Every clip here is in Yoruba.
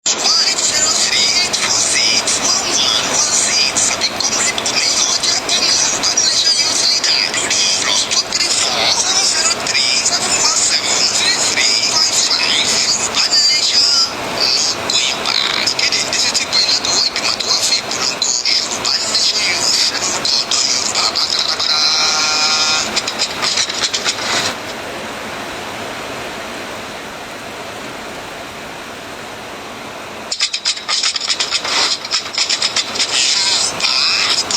1 803 846 1116 tàbí Comrade Omiyo jẹ́ Homeland Yorùbá Nation Youth Leader lórí +234 703 717 3355. Yorùbá Nation, no going back. Ìkéde ìdíṣẹ́ tí gbọ́ ilé àtọwọ́ ìgbìmọ̀ tó wà fún ìpolongo Yorùbá Nation Youth lórúkọ ọ̀dọ́ Yorùbá pátápátá. Yorùbá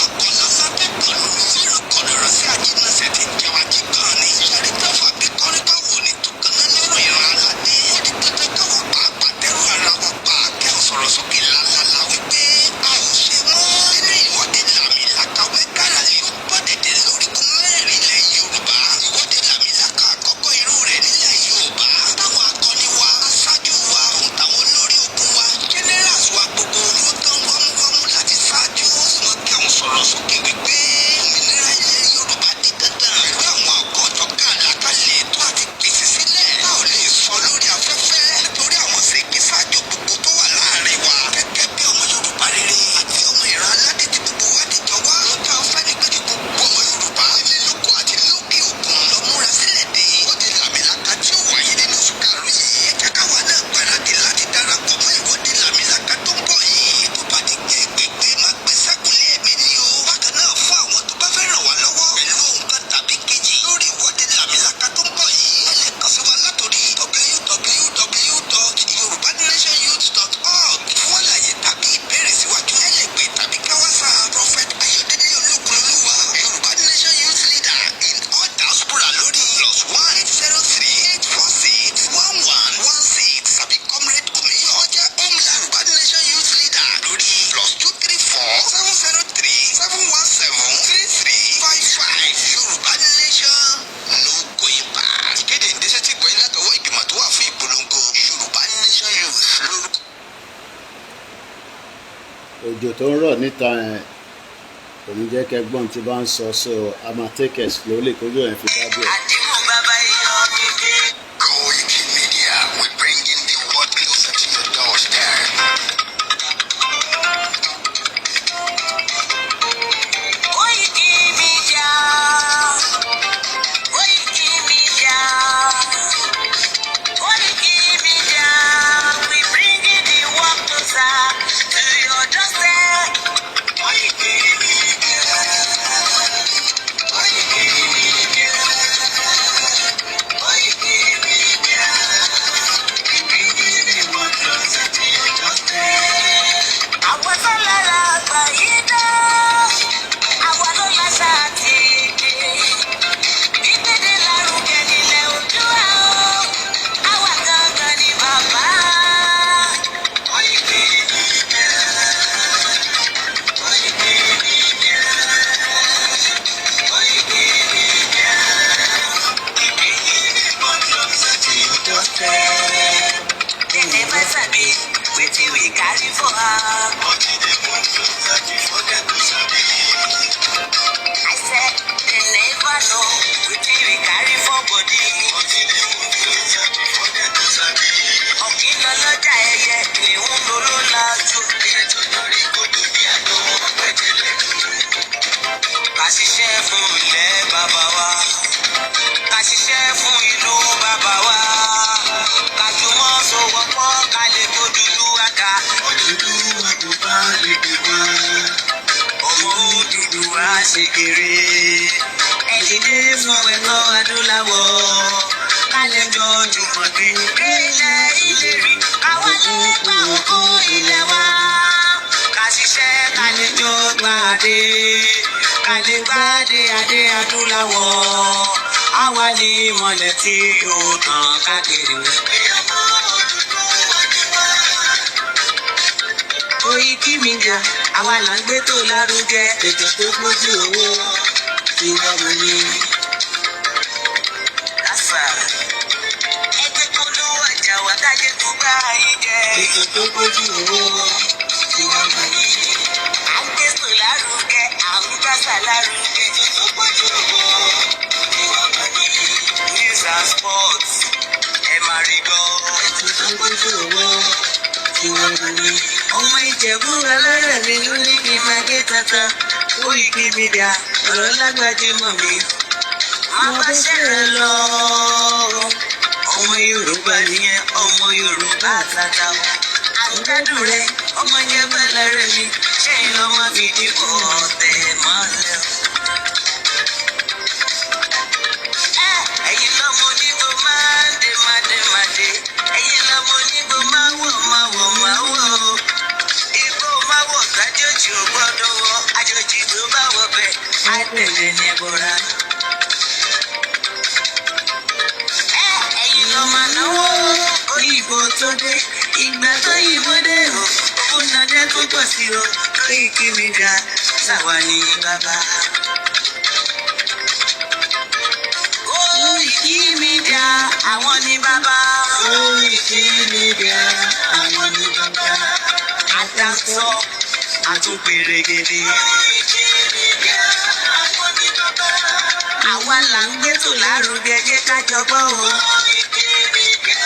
ọkọ̀lá lábẹ́ pẹ̀lú zero kọlọ̀rọ̀ sí ajínàṣẹ́ tí ń jẹun ajígan ni. Ṣẹ̀rí tọ́fà bí kọ́ríkọ́wò ní tukànnà lọ́rùn ìran aládé. Ó di dandan káwọn pàápàá dẹ́rù ara wa pa kẹ́hìn sọ̀rọ̀ sókè lálálá wípé a ò ṣe mọ́. Nínú ìwọ́de làmìlaka wẹ́gàrà lè ó gbọ́ dẹ̀dẹ̀ lórígun mẹ́rin ilẹ̀ Yorùbá. Ìwọ́de làmìlaka àkọ́kọ́ irú rẹ̀ nílẹ̀ Yorùbá. Táwọn akọni wa, aṣáájú wa, òun táwọn olórí ogun wa, generals wa gbogbo dúró tán wámúwámú láti ṣáájú. Ó sì mọ kí àwọn sọ̀rọ̀ sókè wípé òmìnira ilẹ̀ Yorùbá di dandan. Pẹ̀lú àwọn ọ̀kọ̀ọ̀jọ̀kan àlàkalẹ̀ tó àti pèsè sílẹ̀. A ò lè sọ lórí afẹ́fẹ́ nítorí àwọn ṣègbèsájò gbogbo tó wà láàrin wa. Gẹ́gẹ́ bí ọmọ Yorùbá rere àti ọmọ ìran aládé tí gbogbo wa dìjọ wá. Ohun tá a fẹ́ ni pé kí gbogbo ọmọ Yorùbá nílé lóko àti lókè òkun lọ múra sílẹ̀ dé ìwọ́de làmìlaka tí ó wáyé nínú oṣù karùn-ún yìí. Ẹ jẹ́ káwa náà gbáradì láti darapọ̀ mọ́ ìwọ́de làmìlaka tó ń bọ̀ yìí. Tó bá di gbẹ̀gbẹ̀gbẹ̀ má gbé sákùlé ẹ̀mí ni o. Bákan náà, fún àwọn tó bá fẹ́ ràn wá lọ́wọ́ pẹ̀lú ohun kan tàbí kejì lórí ìwọ́de làmìlaka tó ń bọ̀ yìí, ẹ lè kàn sí wa látòrí www.yorubanationyouth.org. Fún àlàyé tàbí ìbéèrè síwájú, ẹ lè pè tàbí ká WhatsApp Prophet Ayọ̀délé Ológunolúwa, Yorùbá Nation Youth Leader in all diaspora, lórí +1 803 846 1116 tàbí Comrade Omiyo jẹ́ Homeland Yorùbá Nation Youth Leader lórí +234 703 717 3355. Yorùbá Nation, no going back. Ìkéde ìdíṣẹ́ tí gbọ́yìn látọwọ́ ìgbìmọ̀ tó wà fún ìpolongo Yorùbá Nation Youth lórúkọ. Òjò tó ń rọ̀ níta yẹn kò ní jẹ́ kẹ́ gbọ́n tí bá ń sọ, so a máa take it slowly kójú ẹ̀ fi dá díẹ̀. Àdìmú bàbá iyọ̀ kékeré. Koiki Media, we're bringing the world closer to your doorstep. Koiki Media. Koiki Media. Koiki Media. We bringing the world closer to your doorstep. Koiki Media. Koiki Media. Koiki Media. We bringing the world closer to your doorstep. Àwọn tó lára àgbà yìí dá. Àwa ló láṣà àti èdè. Gbígbéde lárugẹ nílẹ̀ Oòduà o. Àwa gangan ni bàbá. Koiki Media. Koiki Media. Koiki Media. We bringing the world closer to your doorstep. They never sabi wetin we carry for her. But they want closer before them go sabi. I said they never know wetin we carry for body. But they want closer before them go sabi. Ọ̀kín lọ lọ́jà, ẹyẹ kìnìún ló ló lajú. Ètò lórí kodò bí àdó ọ̀pẹ̀tẹ̀lẹ̀. Ká ṣiṣẹ́ fún ilẹ̀ bàbá wa. Ká ṣiṣẹ́ fún ìlú bàbá wa. Ká jùmọ̀ sowọ́pọ̀ ká lè gbódúdú àga. Odùduwà tó bá lè dé wá. Ọmọ Odùduwà ṣe kéré. Ẹ dìde fún ẹ̀tọ́ adúláwọ̀. Ká lè jọ jùmọ̀ gbé. Ilẹ̀ ìlérí káwa lè gba ògo ilẹ̀ wa. Ká ṣiṣẹ́ ká lè jọ gbàdé. Ká lè gbàdé adé adúláwọ̀. Àwa ní ìmọ̀lẹ̀ tí yóò tàn káàkiri. Ọmọ Odùduwà ni wá. Koiki Media, àwa là ń gbé tó lárugẹ. Ètò tó pójú owó tí wọ́n mú ní. Lásà. Ẹ jẹ́ kó lówó ọjà wá kájé kó gbá ayé jẹ. Ètò tó pójú owó tí wọ́n mú ní. À ń gbé sùn lárugẹ, à ń gbàsà lárugẹ. Ètò tó pójú owó tí wọ́n mú ní. News and sports, ẹ máa rí gbọ́. Ètò tó pójú owó Tiwa ọmọ Ìjẹ̀bú alárẹ̀ mi ló ní kí n máa gé tata. Koiki Media ọ̀rọ̀ lágbàjúmọ̀ mi. Má bá ṣẹ̀rẹ̀ lọ. Ọmọ Yorùbá nìyẹn, ọmọ Yorùbá àtàtà o. Àgbàdùn rẹ, ọmọ yẹn bá lára mi. Ṣé ìlọ́mọ fi dìbò ọ̀tẹ̀ mọ́lẹ̀ o? Ẹ̀yin lọ́mọ onígbò máa ń dé máa dé máa dé. Ẹ̀yin lọ́mọ onígbò máa wọ̀ máa wọ̀ máa wọ̀ o. Igbó máa wọ̀ kájọ́jì ò gbọ́dọ̀ wọ̀. Àjòjì tó bá wọ̀ bẹ́ẹ̀ á tẹ̀lé ní bọ́ra. Ẹ̀yin lọ́mọ náwó òyìnbó tó dé. Ìgbà tó yìnbó dé o, òun náà jẹ́ kó pọ̀ sí o. Koiki Media sáwa ní bàbá. Koiki Media àwọn ní bàbá. Koiki Media àwọn ní bàbá. Àtàtọ̀ àtúnpèrègèdè. Koiki Media àwọn ní bàbá. Àwa là ń gbétò lárugẹ, jẹ́ ká jọ gbọ́ o. Koiki Media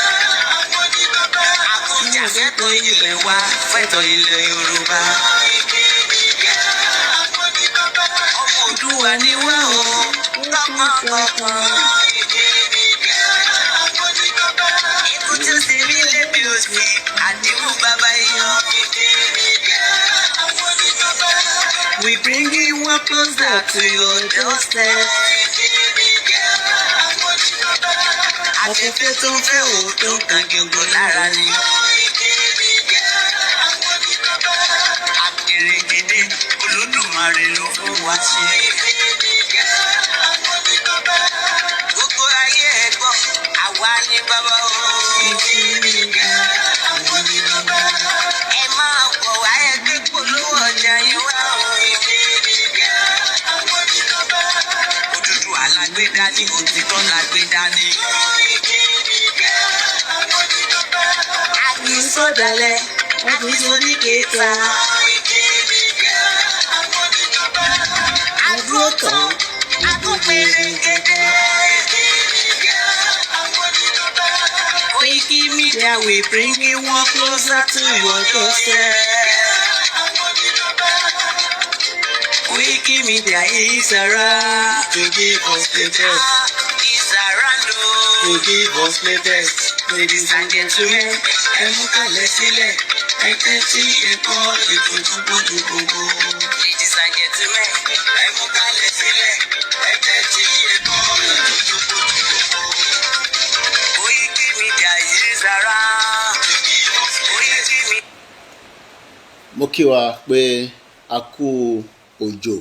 àwọn ní bàbá. Àkójà fẹ́tọ̀ ilẹ̀ wa, fẹ́tọ̀ ilẹ̀ Yorùbá. Koiki Media àwọn ní bàbá. Ọmọ Oòduà ni wá o, tọkàntọkàn. Koiki Media àwọn ní bàbá. Ikú tó ṣe mí lébi òsì, àdìmú bàbá yan. Koiki Media àwọn ní bàbá. We bring you one closer to your doorstep. Koiki Media àwọn ní bàbá. Afẹ́fẹ́ tó ń fẹ́ òótọ́ kan gbogbo lára ni. Koiki Media àwọn ní bàbá. Àpèrègèdè Olódùmarè ló fún wa ṣe. Koiki Media àwọn ní bàbá. Gbogbo ayé ẹ gbọ́, àwa ni bàbá o. Koiki Media àwọn ní bàbá. Ẹ máa bọ̀ wá, ẹ gbé polówó ọjà yín wá o. Koiki Media àwọn ní bàbá. Òdúdú alágbèdá ní, òtítọ́ lágbèdá ní. Koiki Media àwọn ní bàbá. Àkìsọ̀dàlẹ̀, àkìsọ̀níkẹta. Koiki Media àwọn ní bàbá. Àdúró tán, àtúnpèrègèdè. Koiki Media àwọn ní bàbá. Koiki Media, we bring you one closer to your doorstep. Àwọn ní bàbá. Koiki Media is around. To give us latest, Is around to o. give us latest. Ladies and gentlemen, Ẹ mú kalẹ̀ sílẹ̀, ẹ tẹ́tí ẹ̀kọ́ ètò tó gbójú gbogbo. Ladies and gentlemen, Ẹ mú kalẹ̀ sílẹ̀, ẹ tẹ́tí ẹ̀kọ́ ètò tó gbójú gbogbo. Koiki Media is around. Koiki Media. Mo kí wa pé a kú òjò,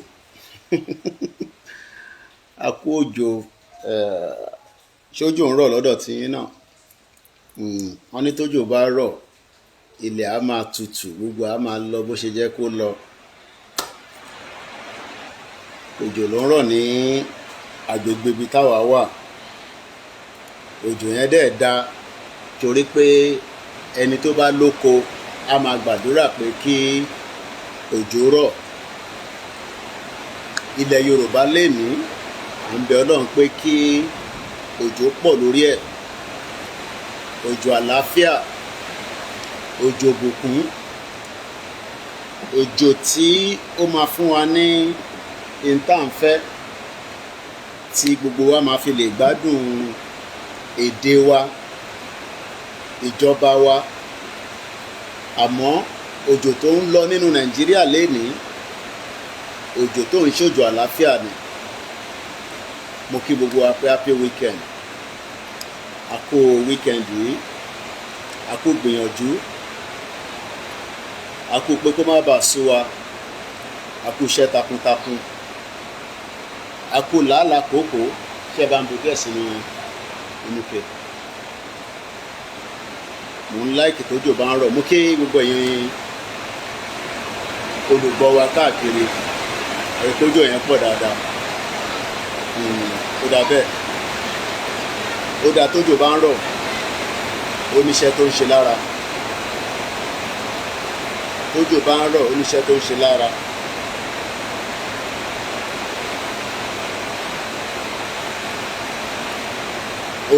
a kú òjò. Ṣójò ń rọ̀ lọ́dọ̀ tiyín náà? Wọ́n ní tójò bá rọ̀, ilẹ̀ á máa tutù, gbogbo á máa lọ bó ṣe jẹ́ kó lọ. Òjò ló ń rọ̀ ní agbègbè ibi táwa wà. Òjò yẹn dẹ̀ da torí pé ẹni tó bá lóko á máa gbàdúrà pé kí òjò rọ̀. Ilẹ̀ Yorùbá lénìí, à ń bẹ Ọlọ́run pé kí òjò pọ̀ lórí ẹ̀, òjò àlàáfíà, òjò bùkún, òjò tí ó máa fún wa ní ìntànfẹ́ tí gbogbo wa máa fi lè gbádùn èdè wa, ìjọba wa. Àmọ́ òjò tó ń lọ nínú Nàìjíríà lénìí, òjò tó ń ṣòjò àlàáfíà ni. Mo kí gbogbo wa pé happy weekend, a kú weekend yìí, a kú gbìyànjú, a kú pé kó má bàa sú wa, a kú iṣẹ́ takuntakun, a kú làálàá kòókòó. Ṣé ẹ bá ń bu díẹ̀ sínú inú ke? Mò ń like tójò bá ń rọ̀. Mo kí gbogbo ẹ̀yin olùgbọ́ wa káàkiri. Àríkójò yẹn pọ̀ dáadáa. Ó dáa bẹ́ẹ̀, ó dáa tójò bá ń rọ̀, ó níṣẹ́ tó ń ṣe lára. Tójò bá ń rọ̀, ó níṣẹ́ tó ń ṣe lára.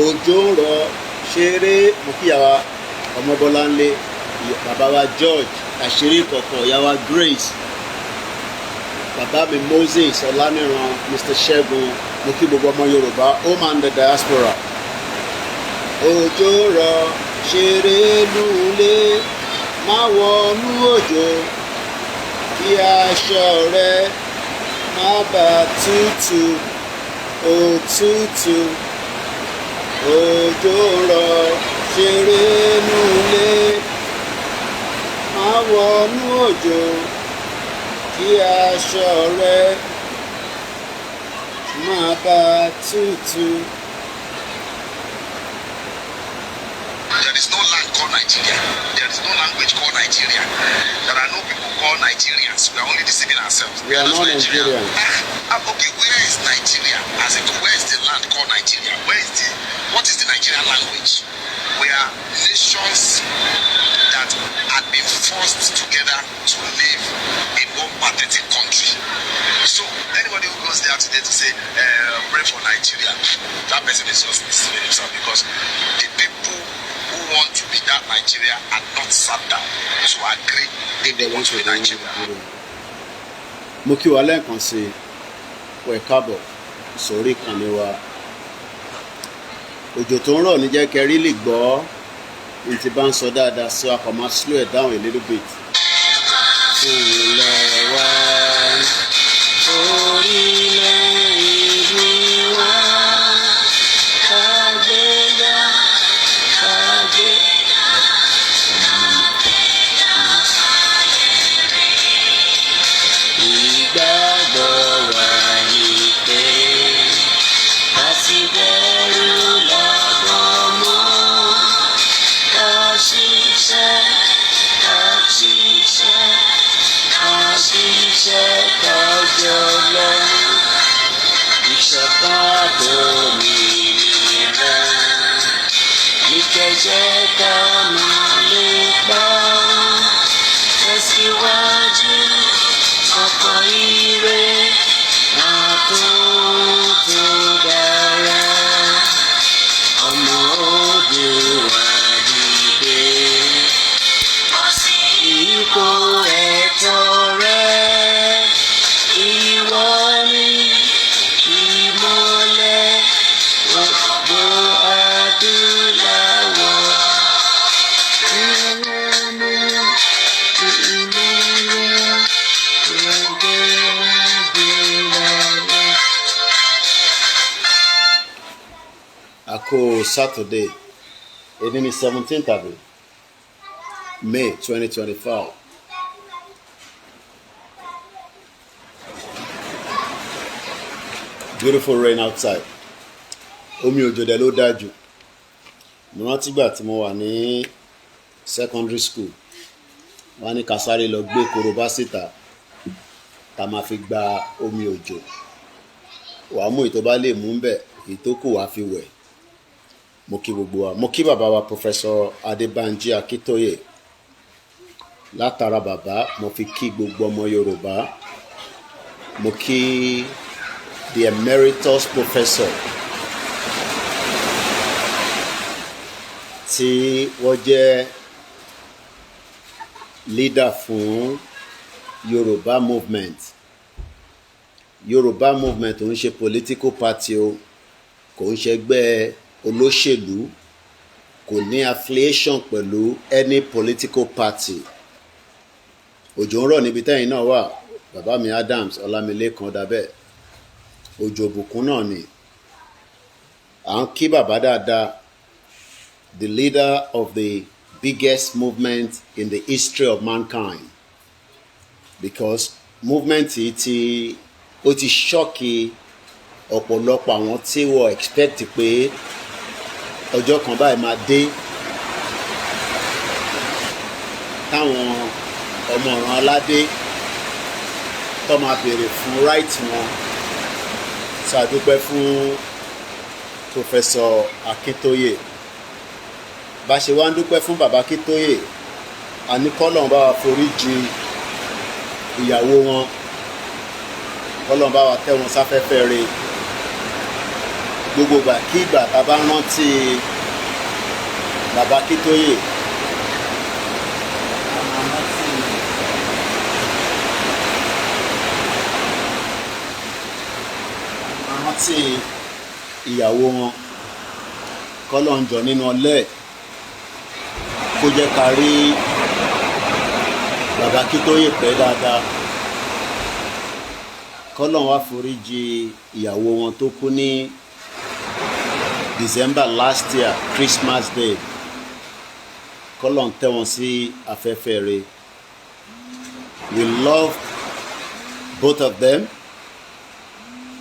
Òjò ń rọ̀ ṣeré. Mo kíyàwá Ọmọbọ́láńlé. Bàbá wa George àṣírí ìkọ̀kọ̀, ìyá wa Grace, bàbá mi Moses Ọláníran, Mr Ṣẹ́gun. Mo kí gbogbo ọmọ Yorùbá home and the diaspora. Òjò rọ̀, ṣeré nulẹ̀, má wọnú òjò kí aṣọ rẹ má bà tútù òtútù. Òjò rọ̀, ṣeré nulẹ̀, má wọnú òjò kí aṣọ rẹ má bà tútù. There is no land called Nigeria. There is no language called Nigeria. There are no people called Nigerians. We are only deceiving ourselves. We are not Nigerians. Ah, ah, okay, where is Nigeria? As in, where is the land called Nigeria? Where is the what is the Nigerian language? We are nations that had been forced together to live in one pathetic country. So anybody who goes there today to say, "Pray for Nigeria," that person is just deceiving himself, because the people who want to be that Nigeria are not sat down to agree if they want to be Nigeria. Mo kí wa lẹ́ẹ̀kan sí i, wẹ̀ káàbọ̀ sórí ìkànnì wa. Òjò tó ń rọ̀ ní jẹ́ kẹrí lè gbọ́ ní ti bá ń sọ dáadáa, so a kàn máa slow it down a little bit. Ilẹ̀ wa, orílẹ̀-èdè wa, kàgbéga, kàgbé. Ìgbàgbọ́ wa ni pé ká sì bẹ̀rù lọ́dọ̀ mọ́, ká ṣiṣẹ́, ká ṣiṣẹ́, ká ṣiṣẹ́, ká jọ lọ. Ìṣọ̀kan àtòmìnira ní kẹjẹ ká máa lépa, tẹ̀síwájú ọkọ̀ ire àtúntò dára. Ọmọ Oòduà, dìde, ipò ẹ̀tọ́ rẹ. Ìwọ ni ìmọ́lẹ̀ gbogbo adúláwọ̀. Ìwọ ni ìmọ́lẹ̀ gbogbo adúláwọ̀. Àkó Saturday, èdè ní 17 tàbí May 2025. Beautiful rain outside. Omi òjò dẹ̀ ló dáa jù. Mo rántí ìgbà tí mo wà ní secondary school, wọ́n á ní ká sáré lọ gbé korobá síta tá máa fi gba omi òjò. Wàá mú èyí tó bá lè mú ńbẹ̀, èyí tó kù wàá fi wẹ̀. Mo kí gbogbo wa. Mo kí bàbá wa Professor Adébánjí Akíntóyè. Látara bàbá, mo fi kí gbogbo ọmọ Yorùbá. Mo kí the emeritus professor tí wọ́n jẹ́ leader fún Yorùbá movement. Yorùbá movement ò ń ṣe political party o, kò ń ṣẹgbẹ́ olóṣèlú, kò ní affiliation pẹ̀lú any political party. Òjò ń rọ̀ níbi tẹ́yìn náà wà, bàbá mi Adams Ọlámilékan dábẹ́. Òjò òbùkún náà ni. À ń kí bàbá dáadáa, the leader of the biggest movement in the history of mankind, because movement yìí ti ó ti shock ọ̀pọ̀lọpọ̀ àwọn tí wọ́n expect pé ọjọ́ kan báyìí máa dé táwọn ọmọ ọ̀ràn aládé tó máa béèrè fún right wọn. Ṣé a dúpẹ́ fún Professor Akintoye. Bá ṣe wá ń dúpẹ́ fún bàbá Akintoye, àní kọ́lọ́n bá wa forí jì ìyàwó wọn, kọ́lọ́n bá wa tẹ́ wọn sáfẹ́fẹ́ re. Gbogbo ìgbà kí ìgbà tá a bá rántí bàbá Akintoye, Rántí ìyàwó wọn, kọ́lọ́un jọ̀ọ́ nínú ọlẹ́ kó jẹ́ ká rí bàbá Akíntóyè pẹ́ dáadáa, kọ́lọ́un wá foríjì ìyàwó wọn tó kú ní December last year, Christmas Day, kọ́lọ́un tẹ́ wọn sí afẹ́fẹ́ rẹ̀. We love both of them,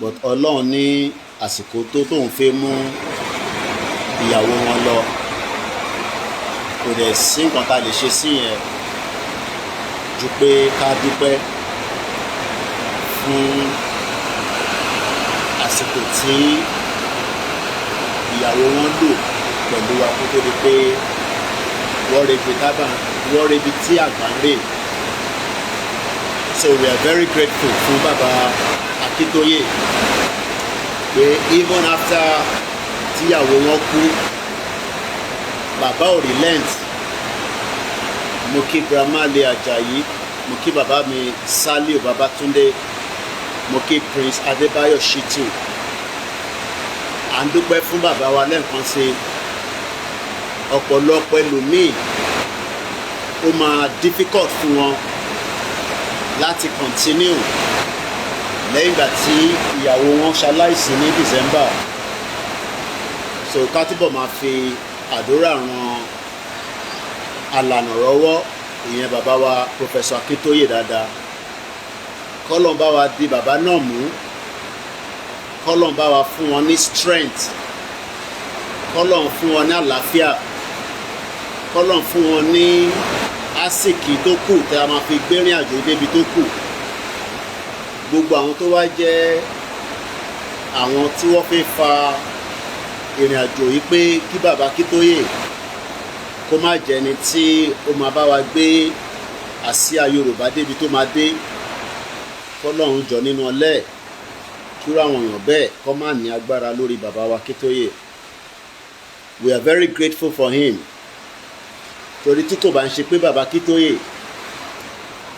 but Ọlọ́run ní àsìkò tó tóun fẹ́ mú ìyàwó wọn lọ, kò dẹ̀ sí nǹkan tá a lè ṣe sí yẹn ju pé ká dúpẹ́ fún àsìkò tí ìyàwó wọn lò pẹ̀lú wa kó tó di pé wọ́n rebi tábà, wọ́n rebi tí àgbà ń rè. So we are very grateful fún bàbá Akíntóyè pé even after tíyàwó wọn kú, bàbá ò relent. Mo kí Grandma Lé Ajayi, mo kí bàbá mi Saliu Babatunde, mo kí Prince Adébáyọ̀ Shitu. À ń dúpẹ́ fún bàbá wa lẹ́ẹ̀kan sí. Ọ̀pọ̀lọpọ̀ ẹlòmíì, ó máa difficult fún wọn láti continue lẹ́yìn ìgbà tí ìyàwó wọn ṣaláìsí ní December. So ká túbọ̀ máa fi àdúrà ran alànà lọ́wọ́, ìyẹn bàbá wa Professor Akintoye dáadáa, kọ́lọ́un bá wa di bàbá náà mú, kọ́lọ́un bá wa fún wọn ní strength, kọ́lọ́un fún wọn ní àlàáfíà, kọ́lọ́un fún wọn ní àsìkí tó kù tí a máa fi gbérìn àjò débi tó kù. Gbogbo àwọn tó wá jẹ́ àwọn tí wọ́n fi fa ìrìn àjò yìí pé kí bàbá Akíntóyè kó má jẹni tí ó máa bá wa gbé àsíá Yorùbá débi tó máa dé, kọ́lọ́run jọ nínú ọlẹ́ kíró àwọn èèyàn bẹ́ẹ̀ kó má ní agbára lórí bàbá wa Akíntóyè. We are very grateful for him, torí tí kò bá ń ṣe pé bàbá Akíntóyè,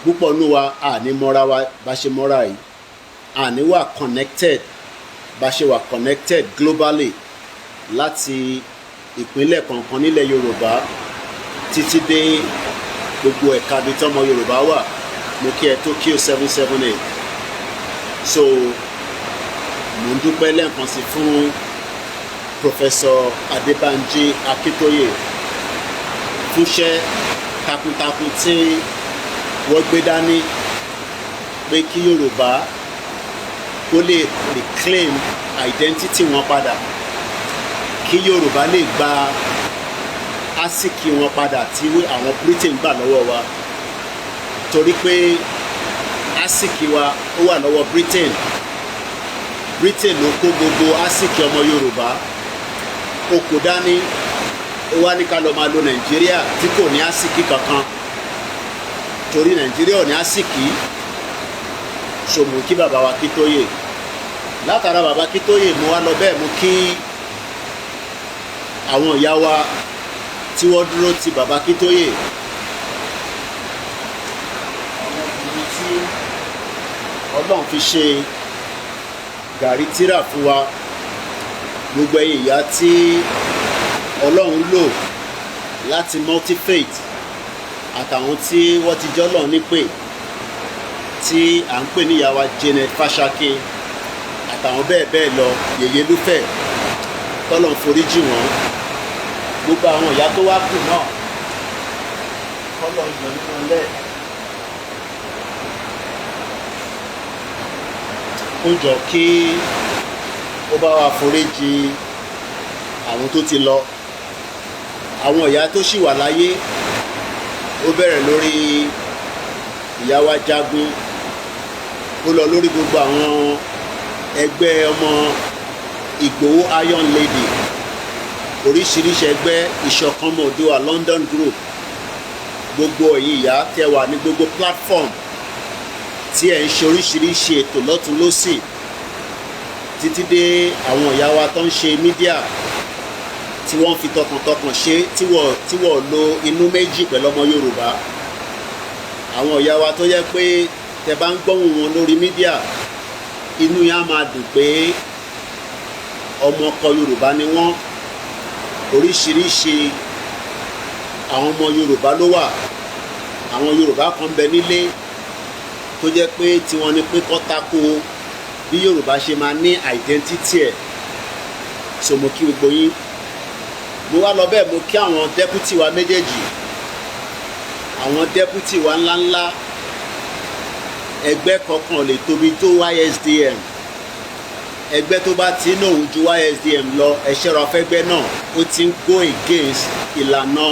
púpọ̀ nù wa àní mọ́ra wa bá ṣe mọ́ra yìí, àní wà connected bá ṣe wà connected globally, láti ìpínlẹ̀ kọ̀ọ̀kan nílẹ̀ Yorùbá títí dé gbogbo ẹ̀ka ibi tọ́mọ Yorùbá wà. Mo kí ẹ Tokyo 778. So mo ń dúpẹ́ lẹ́ẹ̀kan sí fún Professor Adébánjí Akíntóyè fúnṣẹ́ takuntakun tí wọ́n gbé dání pé kí Yorùbá kó lè reclaim identity wọn padà, kí Yorùbá lè gba àsìkí wọn padà tí àwọn Britain gbà lọ́wọ́ wa, torí pé àsìkí wa ó wà lọ́wọ́ Britain. Britain ló kó gbogbo àsìkí ọmọ Yorùbá, ó kó dání, ó wá ní ká lọ máa lo Nàìjíríà tí kò ní àsìkí kankan, torí Nàìjíríà ò ní àsìkí. Ṣòmù kí bàbá wa Akíntóyè. Látara bàbá Akíntóyè, mo wá lọ bẹ́ẹ̀, mo kí àwọn ìyá wa tí wọ́n dúró ti bàbá Akíntóyè, àwọn obìnrin tí Ọlọ́run fi ṣe gàrí tírà fún wa, gbogbo ẹ̀yin ìyá tí Ọlọ́run lò láti multi-faith àtàwọn tí wọ́n ti jọ́ lọ́run nípè, tí à ń pè ní ìyá wa Janet Fáṣáké àtàwọn bẹ́ẹ̀ bẹ́ẹ̀ lọ, Yèyé Lúfẹ̀, tọ́lọ́run foríjì wọ́n, gbogbo àwọn ìyá tó wá kù náà, kọ́lọ́un jọ nínú ilẹ̀ kó jọ kí ó bá wa foríjì àwọn tó ti lọ. Àwọn ìyá tó ṣì wà láyé, ó bẹ̀rẹ̀ lórí ìyá wa Jagun, ó lọ lórí gbogbo àwọn ẹgbẹ́ ọmọ Ìgbòho, Iron Lady, oríṣiríṣi ẹgbẹ́ Ìṣọ̀kan Oòduà London Group, gbogbo ẹ̀yin ìyá tẹ́ wà ní gbogbo platform tí ẹ̀ ń ṣe oríṣiríṣi ètò lọ́tún lọ́sì, títí dé àwọn ìyá wa tó ń ṣe media, tí wọ́n fi tọkàntọkàn ṣe, tí wọ́n lo inú méjì pẹ̀lú ọmọ Yorùbá, àwọn ìyá wa tó yẹ pé tẹ́ bá ń gbóhùn wọn lórí media, inú yẹn á máa dùn pé Ọmọ ọkọ Yorùbá ni wọ́n. Oríṣiríṣi àwọn ọmọ Yorùbá ló wà. Àwọn Yorùbá kan bẹ nílé tó jẹ́ pé tiwọn ni pé kọ́ tako bí Yorùbá ṣe máa ní identity ẹ̀. So mo kí gbogbo yín. Mo wá lọ bẹ́ẹ̀, mo kí àwọn deputy wa méjèèjì, àwọn deputy wa ńláńlá. Ẹgbẹ́ kankan lè tóbi tó YSDM. Ẹgbẹ́ tó bá ti ń òun ju YSDM lọ, ẹ ṣọ́ra fẹ́gbẹ́ náà, ó ti ń go against ìlànà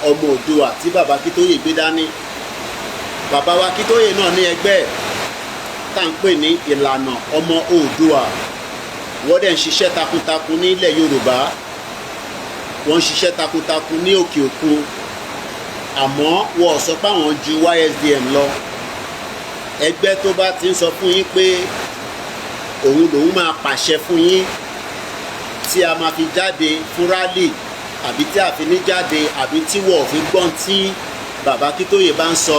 ọmọ Oòduà tí bàbá Akíntóyè gbé dání. Bàbá wa Akíntóyè náà ní ẹgbẹ́ tá à ń pè ní Ìlànà Ọmọ Oòduà. Wọ́n dẹ̀ ń ṣiṣẹ́ takuntakun ní ilẹ̀ Yorùbá, wọ́n ń ṣiṣẹ́ takuntakun ní òkè òkun, àmọ́ wọ́n ò sọ pé àwọn ju YSDM lọ. Ẹgbẹ́ tó bá ti ń sọ fún yín pé òun lòun máa pàṣẹ fún yín tí a máa fi jáde fún rally, àbí tí a fi ní jáde, àbí tí wọ́n ò fi gbọ́n tí bàbá Akíntóyè bá ń sọ,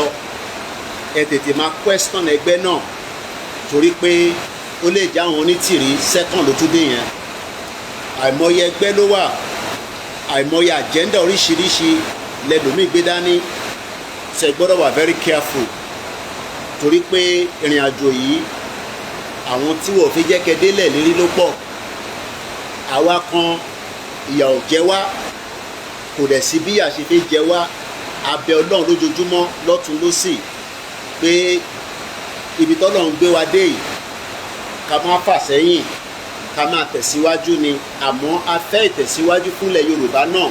ẹ tètè máa question ẹgbẹ́ náà, torí pé ó lè jẹ́ àwọn Onítìrí second ló tún dé yẹn. Àìmọye ẹgbẹ́ ló wà, àìmọye agenda oríṣiríṣi lẹ́lòmíì gbé dání. Ṣe gbọ́dọ̀ wà very careful, torí pé ìrìn àjò yìí, àwọn tí wọ́n fi jẹ́ kẹ́ délẹ̀ lérí ló pọ̀. Àwa kan, ìyà ò jẹ wá, kò dẹ̀ sí bí ìyà ṣe fi jẹ wá. Abẹ Ọlọ́run lójoojúmọ́, lọ́tún lọ́sì, pé ibi tọ́lọ́run gbé wa dé yìí, ká má fà sẹ́yìn, ká máa tẹ̀síwájú ni. Àmọ́ a fẹ́ ìtẹ̀síwájú fúnlẹ̀ Yorùbá náà,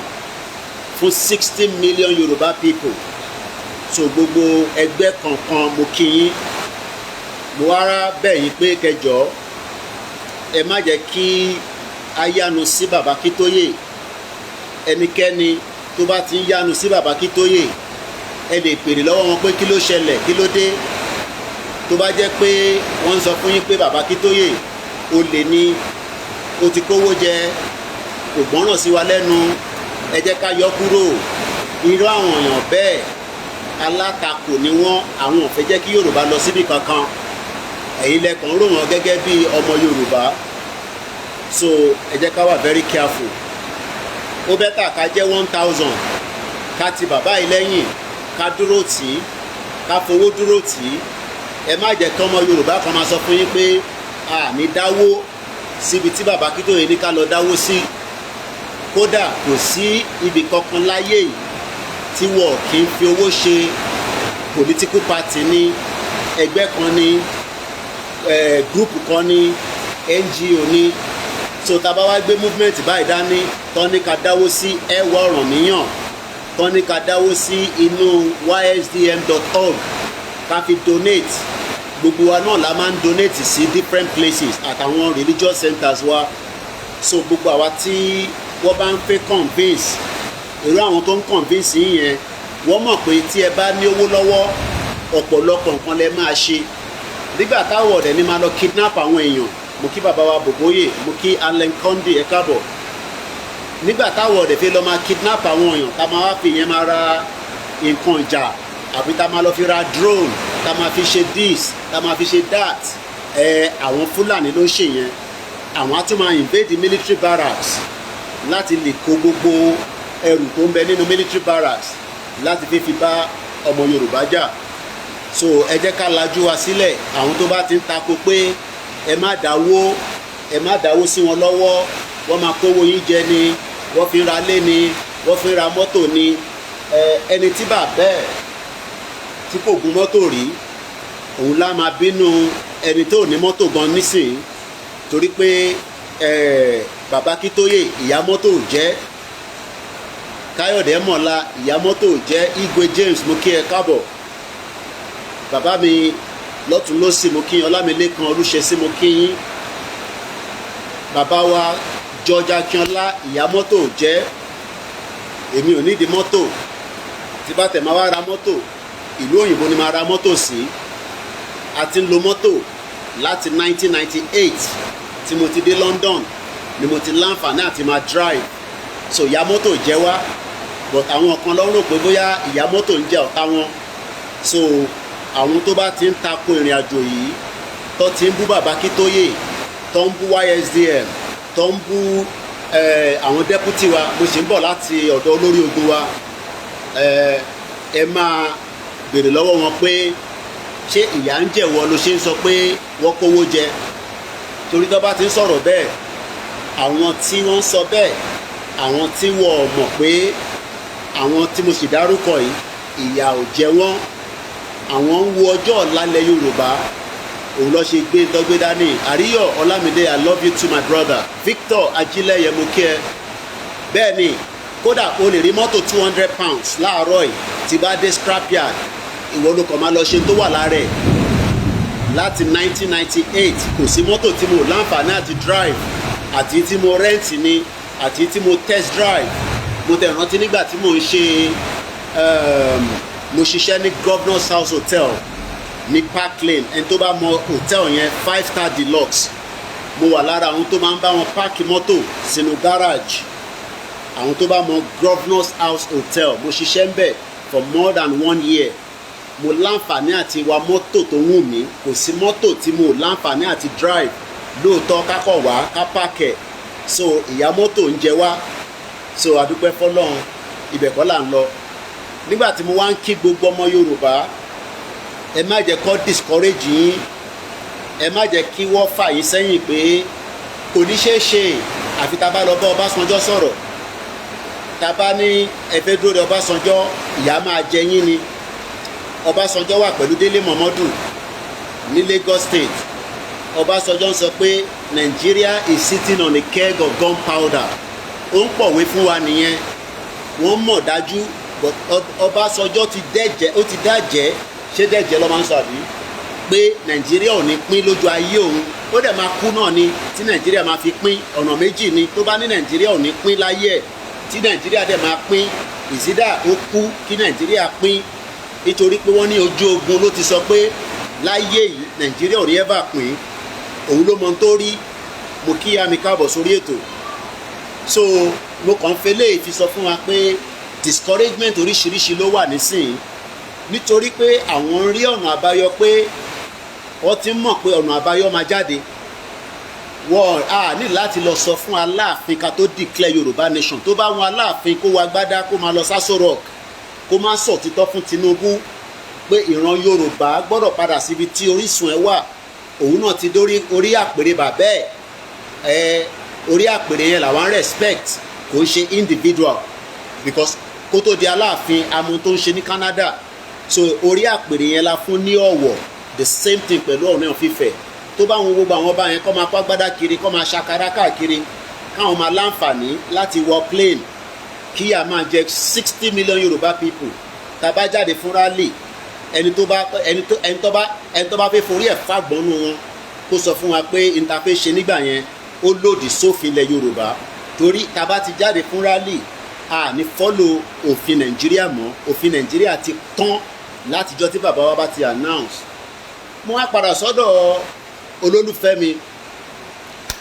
fún 60 million Yorùbá people. So gbogbo ẹgbẹ́ kankan, mo kí yín. Mo wá rá bẹ̀ yín pé kẹjọ, ẹ má jẹ́ kí a yánu sí bàbá Akíntóyè. Ẹnikẹ́ni tó bá ti ń yánu sí bàbá Akíntóyè, ẹ lè pèrè lọ́wọ́ wọn pé kí ló ṣẹlẹ̀, kí ló dé. Tó bá jẹ́ pé wọ́n ń sọ fún yín pé bàbá Akíntóyè olè ní, ó ti kówó jẹ, kò gbọ́ràn sí wa lẹ́nu, ẹ jẹ́ ká yọ kúrò, irú àwọn èèyàn bẹ́ẹ̀, alátakò ni wọ́n. Àwọn ò fẹ́ jẹ́ kí Yorùbá lọ síbi kankan. Ẹ̀yin lẹ́kàn rò wọ́n gẹ́gẹ́ bí ọmọ Yorùbá. So ẹ jẹ́ ká wà very careful. Ó better ká jẹ́ 1,000, ká ti bàbá yìí lẹ́yìn, ká dúró tì í, ká fowó dúró tì í. Ẹ má jẹ́ kí ọmọ Yorùbá kan máa sọ fún yín pé a ní dáwó síbi tí bàbá Akíntóyè ní ká lọ dáwó sí. Kódà kò sí ibì kankan láyé yìí tí wọ́n kì í fi owó ṣe political party, ní ẹgbẹ́ kan, ní group kan, ní NGO ní. So tá a bá wá gbé movement báyìí dání, tán ní ká dáwó sí ẹwà Ọ̀rànmíyàn, tán ní ká dáwó sí inú ysdm.org, ká fi donate, gbogbo wa náà la máa ń donate sí different places àtàwọn religious centers wa. So gbogbo àwa tí wọ́n bá ń fẹ́ convince, irú àwọn tó ń convince yín yẹn, wọ́n mọ̀ pé tí ẹ bá ní owó lọ́wọ́, ọ̀pọ̀lọpọ̀ nǹkan lẹ máa ṣe. Nígbà táwọn ọ̀dẹ̀ ní máa lọ kidnap àwọn èèyàn. Mo kí bàbá wa Bòbóyè, mo kí Allen Conde, ẹ káàbọ̀. Nígbà táwọn ọ̀dẹ̀ fi lọ máa kidnap àwọn èèyàn, tá máa wá fi yẹn máa ra nǹkan ìjà, àbí tá máa lọ fi ra drone, tá máa fi ṣe this, tá máa fi ṣe that, ẹ àwọn Fúlàní ló ń ṣe yẹn. Àwọn á tún máa invade military barracks láti lè kó gbogbo ẹrù tó ń bẹ nínú military barracks láti fi bá ọmọ Yorùbá jà. So ẹ jẹ́ ká lajú wa sílẹ̀. Àwọn tó bá ti ń tako pé ẹ má dáwó, ẹ má dáwó sí wọn lọ́wọ́, wọ́n máa kówó yín jẹ ni, wọ́n fi ń ra lé ni, wọ́n fi ń ra mọ́tò ni, ẹni tí bàbá ẹ̀ tí kò gun mọ́tò rí, òun lá máa bínú ẹni tó ní mọ́tò gan nísìnyí, torí pé bàbá Akíntóyè, ìyá mọ́tò jẹ́. Káyọ̀dé Mọ̀lá, ìyá mọ́tò jẹ́. Igwe James, mo kí ẹ káàbọ̀. Bàbá mi lọ́tún lọ́sì, mo kí yín. Ọlámilékan Olúṣesí, mo kí yín. Bàbá wa George Akínọlá, ìyá mọ́tò jẹ́. Èmi ò nídìí mọ́tò. Tí bá tẹ̀ máa wá ra mọ́tò, ìlú òyìnbó ni máa ra mọ́tò sí. A ti ń lo mọ́tò láti 1998 tí mo ti dé London ni mo ti láǹfààní àti máa drive. So ìyá mọ́tò jẹ́ wá, but àwọn kan ló rò pé bóyá ìyá mọ́tò ń jẹ́ ọ̀tá wọn. So àwọn tó bá ti ń tako ìrìn àjò yìí, tó ti ń bú bàbá Akíntóyè, tó ń bú YSDM. Tó ń bú àwọn deputy wa, mo sì ń bọ̀ láti ọ̀dọ̀ olórí ogun wa. Ẹ máa béèrè lọ́wọ́ wọn pé ṣé ìyà ń jẹ̀wọ́ ló ṣe ń sọ pé wọ́n kówó jẹ? Torí tó bá ti ń sọ̀rọ̀ bẹ́ẹ̀, àwọn tí wọ́n ń sọ bẹ́ẹ̀, àwọn tí wọ́n mọ̀ pé àwọn tí mo sì dárúkọ yìí, ìyà ò jẹ wọ́n, àwọn ń wo ọjọ́ ọ̀la ilẹ̀ Yorùbá, òun lọ ṣe gbé dọ́gbé dání. Àríyọ̀ Ọlámídé, I love you too, my brother. Victor Ajílẹ̀yẹ, mo kí ẹ. Bẹ́ẹ̀ ni, kódà o lè rí mọ́tò £200 láàárọ̀ yìí tí bá dé scrapyard, ìwọ ló kàn máa lọ ṣe tó wà lára ẹ̀. Láti 1998, kò sí mọ́tò tí mo láǹfààní àti drive, àti tí mo rent ni, àti tí mo test drive. Mo tẹ̀ rántí nígbà tí mo ń ṣe mo ṣiṣẹ́ ní Governor's House Hotel ní Park Lane. Ẹni tó bá mọ hotel yẹn, five star deluxe, mo wà lára àwọn tó máa ń bá wọn park mọ́tò sínú garage. Àwọn tó bá mọ Governor's House Hotel, mo ṣiṣẹ́ ń bẹ̀ for more than one year. Mo láǹfààní àti wa mọ́tò tó wù mí. Kò sí mọ́tò tí mo láǹfààní àti drive. Lóòótọ́, kákọ̀ wá ká park ẹ̀, so ìyá mọ́tò ń jẹ wá. So àdúpẹ́ fọlọ́run, ibẹ̀ kọ́ là ń lọ. Nígbà tí mo wá ń kí gbogbo ọmọ Yorùbá, ẹ má jẹ́ kó discourage yín, ẹ má jẹ́ kí wọ́n fà yín sẹ́yìn pé kò ní ṣeé ṣe àfi tá a bá lọ bá Ọbásanjọ́ sọ̀rọ̀. Tá a bá ní ẹ fẹ́ dúró de Ọbásanjọ́, ìyà máa jẹ yín ni. Ọbásanjọ́ wà pẹ̀lú Délé Mọ̀mọ́dù ní Lagos State. Ọbásanjọ́ ń sọ pé Nigeria is sitting on a keg of gunpowder. Ó ń pọ̀wé fún wa nìyẹn. Wọ́n mọ̀ dájú, but Ọbásanjọ́ ti dẹ́jẹ́, ó ti dájẹ́. Ṣé dẹ́jẹ́ ló máa ń sọ àbí pé Nàìjíríà ò ní pín lójú ayé òun? Ó dẹ̀ máa kú náà ni tí Nàìjíríà máa fi pín. Ọ̀nà méjì ni: tó bá ní Nàìjíríà ò ní pín láyé ẹ̀, tí Nàìjíríà dẹ̀ máa pín, ìsídà ó kú kí Nàìjíríà pín, nítorí pé wọ́n ní ojú ogun ló ti sọ pé láyé yìí Nàìjíríà ò ní ever pín. Òun ló mọ tó rí. Mo kí mi káàbọ̀ sórí ètò. So mo kàn ń fẹlẹ́ fi sọ fún wa pé discouragement oríṣiríṣi ló wà nísìnyí, nítorí pé àwọn ń rí ọ̀nà àbáyọ, pé wọ́n ti ń mọ̀ pé ọ̀nà àbáyọ máa jáde. Wọ́n a ní láti lọ sọ fún Aláàfin ká tó declare Yorùbá nation. Tó bá wọn Aláàfin, kó wa gbádá, kó máa lọ sásò Rock, kó má sọ títọ́ fún Tinubu pé ìran Yorùbá gbọ́dọ̀ padà síbi tí orísun ẹ̀ wà. Òun náà ti dórí orí àpèrè bàbẹ́ ẹ̀. Orí àpèrè yẹn làwọn respect, kò ń ṣe individual, because kó tó di Aláàfin, amú tó ń ṣe ní Canada. So orí àpèrè yẹn la fún ní ọ̀wọ̀. The same thing pẹ̀lú Ọọ̀ni of Ifẹ̀. Tó bá wọn gbogbo àwọn ọba yẹn kọ́ máa pàgbádá kiri, kọ́ máa ṣàkárá káàkiri, káwọn máa láǹfààní láti wọ plane, kí a máa jẹ 60 million Yorùbá people. Tá a bá jáde fún rally, ẹni tó bá ẹni tó ẹni tó bá ẹni tó bá fẹ́ forí ẹ̀ fàgbọ́nú wọn, kó sọ fún wa pé interface ṣe nígbà yẹn ó lòdì sófin ilẹ̀ Yorùbá. Torí tá a bá ti jáde fún rally, a ní follow òfin Nàìjíríà mọ́. Òfin Nàìjíríà ti tán látijọ́ tí bàbá wa bá ti announce. Mo wá padà sọ́dọ̀ olólùfẹ́ mi,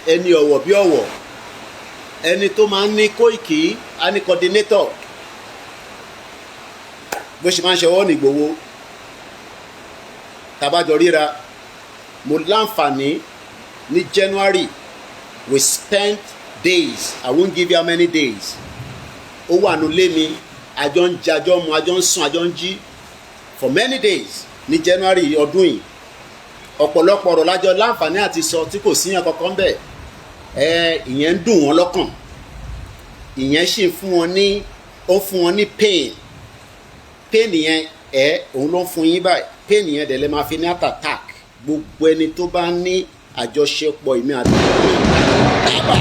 ẹni ọ̀wọ̀ bí ọ̀wọ̀, ẹni tó máa ń ní Kóìkì á ní coordinator, bó ṣe máa ń ṣọwọ́ ní Ìgbòho tàbájọ ríra. Mo láǹfààní ní January, we spent days, I won't give you how many days. Ó wà nílé mi, àjọ ń jẹ, àjọ ń mu, àjọ ń sùn, àjọ ń jí for many days ní January ọdún yìí. Ọ̀pọ̀lọpọ̀ ọ̀rọ̀ lájọ láǹfààní àti sọ tí kò síyàn kankan bẹ́ẹ̀. Ẹ ìyẹn ń dùn wọ́n lọ́kàn, ìyẹn sì ń fún wọn ní, ó fún wọn ní pain. Pain yẹn, ẹ òun ló ń fún yín báyìí. Pain yẹn dẹ̀ lè máa fi ní heart attack. Gbogbo ẹni tó bá ní àjọṣepọ̀ ìmí àti tábà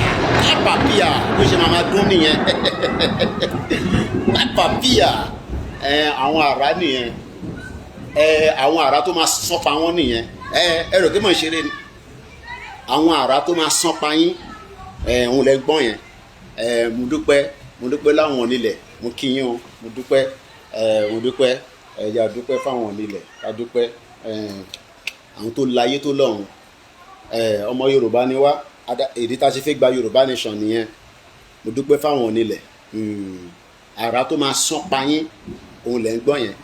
tábà píà, bó ṣe máa dún nìyẹn, tábà píà. Ẹ àwọn àrá nìyẹn, ẹ àwọn àrá tó máa sán pa wọ́n nìyẹn. Ẹ rò kí mò ń ṣeré ni. Àwọn àrá tó máa sán pa yín, ẹ òun lẹ gbọ́n yẹn. Ẹ mo dúpẹ́, mo dúpẹ́ láwọn onílẹ̀, mo kí yín o. Mo dúpẹ́, ẹ mo dúpẹ́. Ẹ yà dúpẹ́ fáwọn onílẹ̀, ká dúpẹ́. Ẹ àwọn tó láyé tó lọ́run, ẹ ọmọ Yorùbá ni wá. Èdè tá a ṣe fẹ́ gba Yorùbá nation nìyẹn. Mo dúpẹ́ fáwọn onílẹ̀. Àrà tó máa sán pa yín, òun lẹ̀ ń gbọ́ yẹn.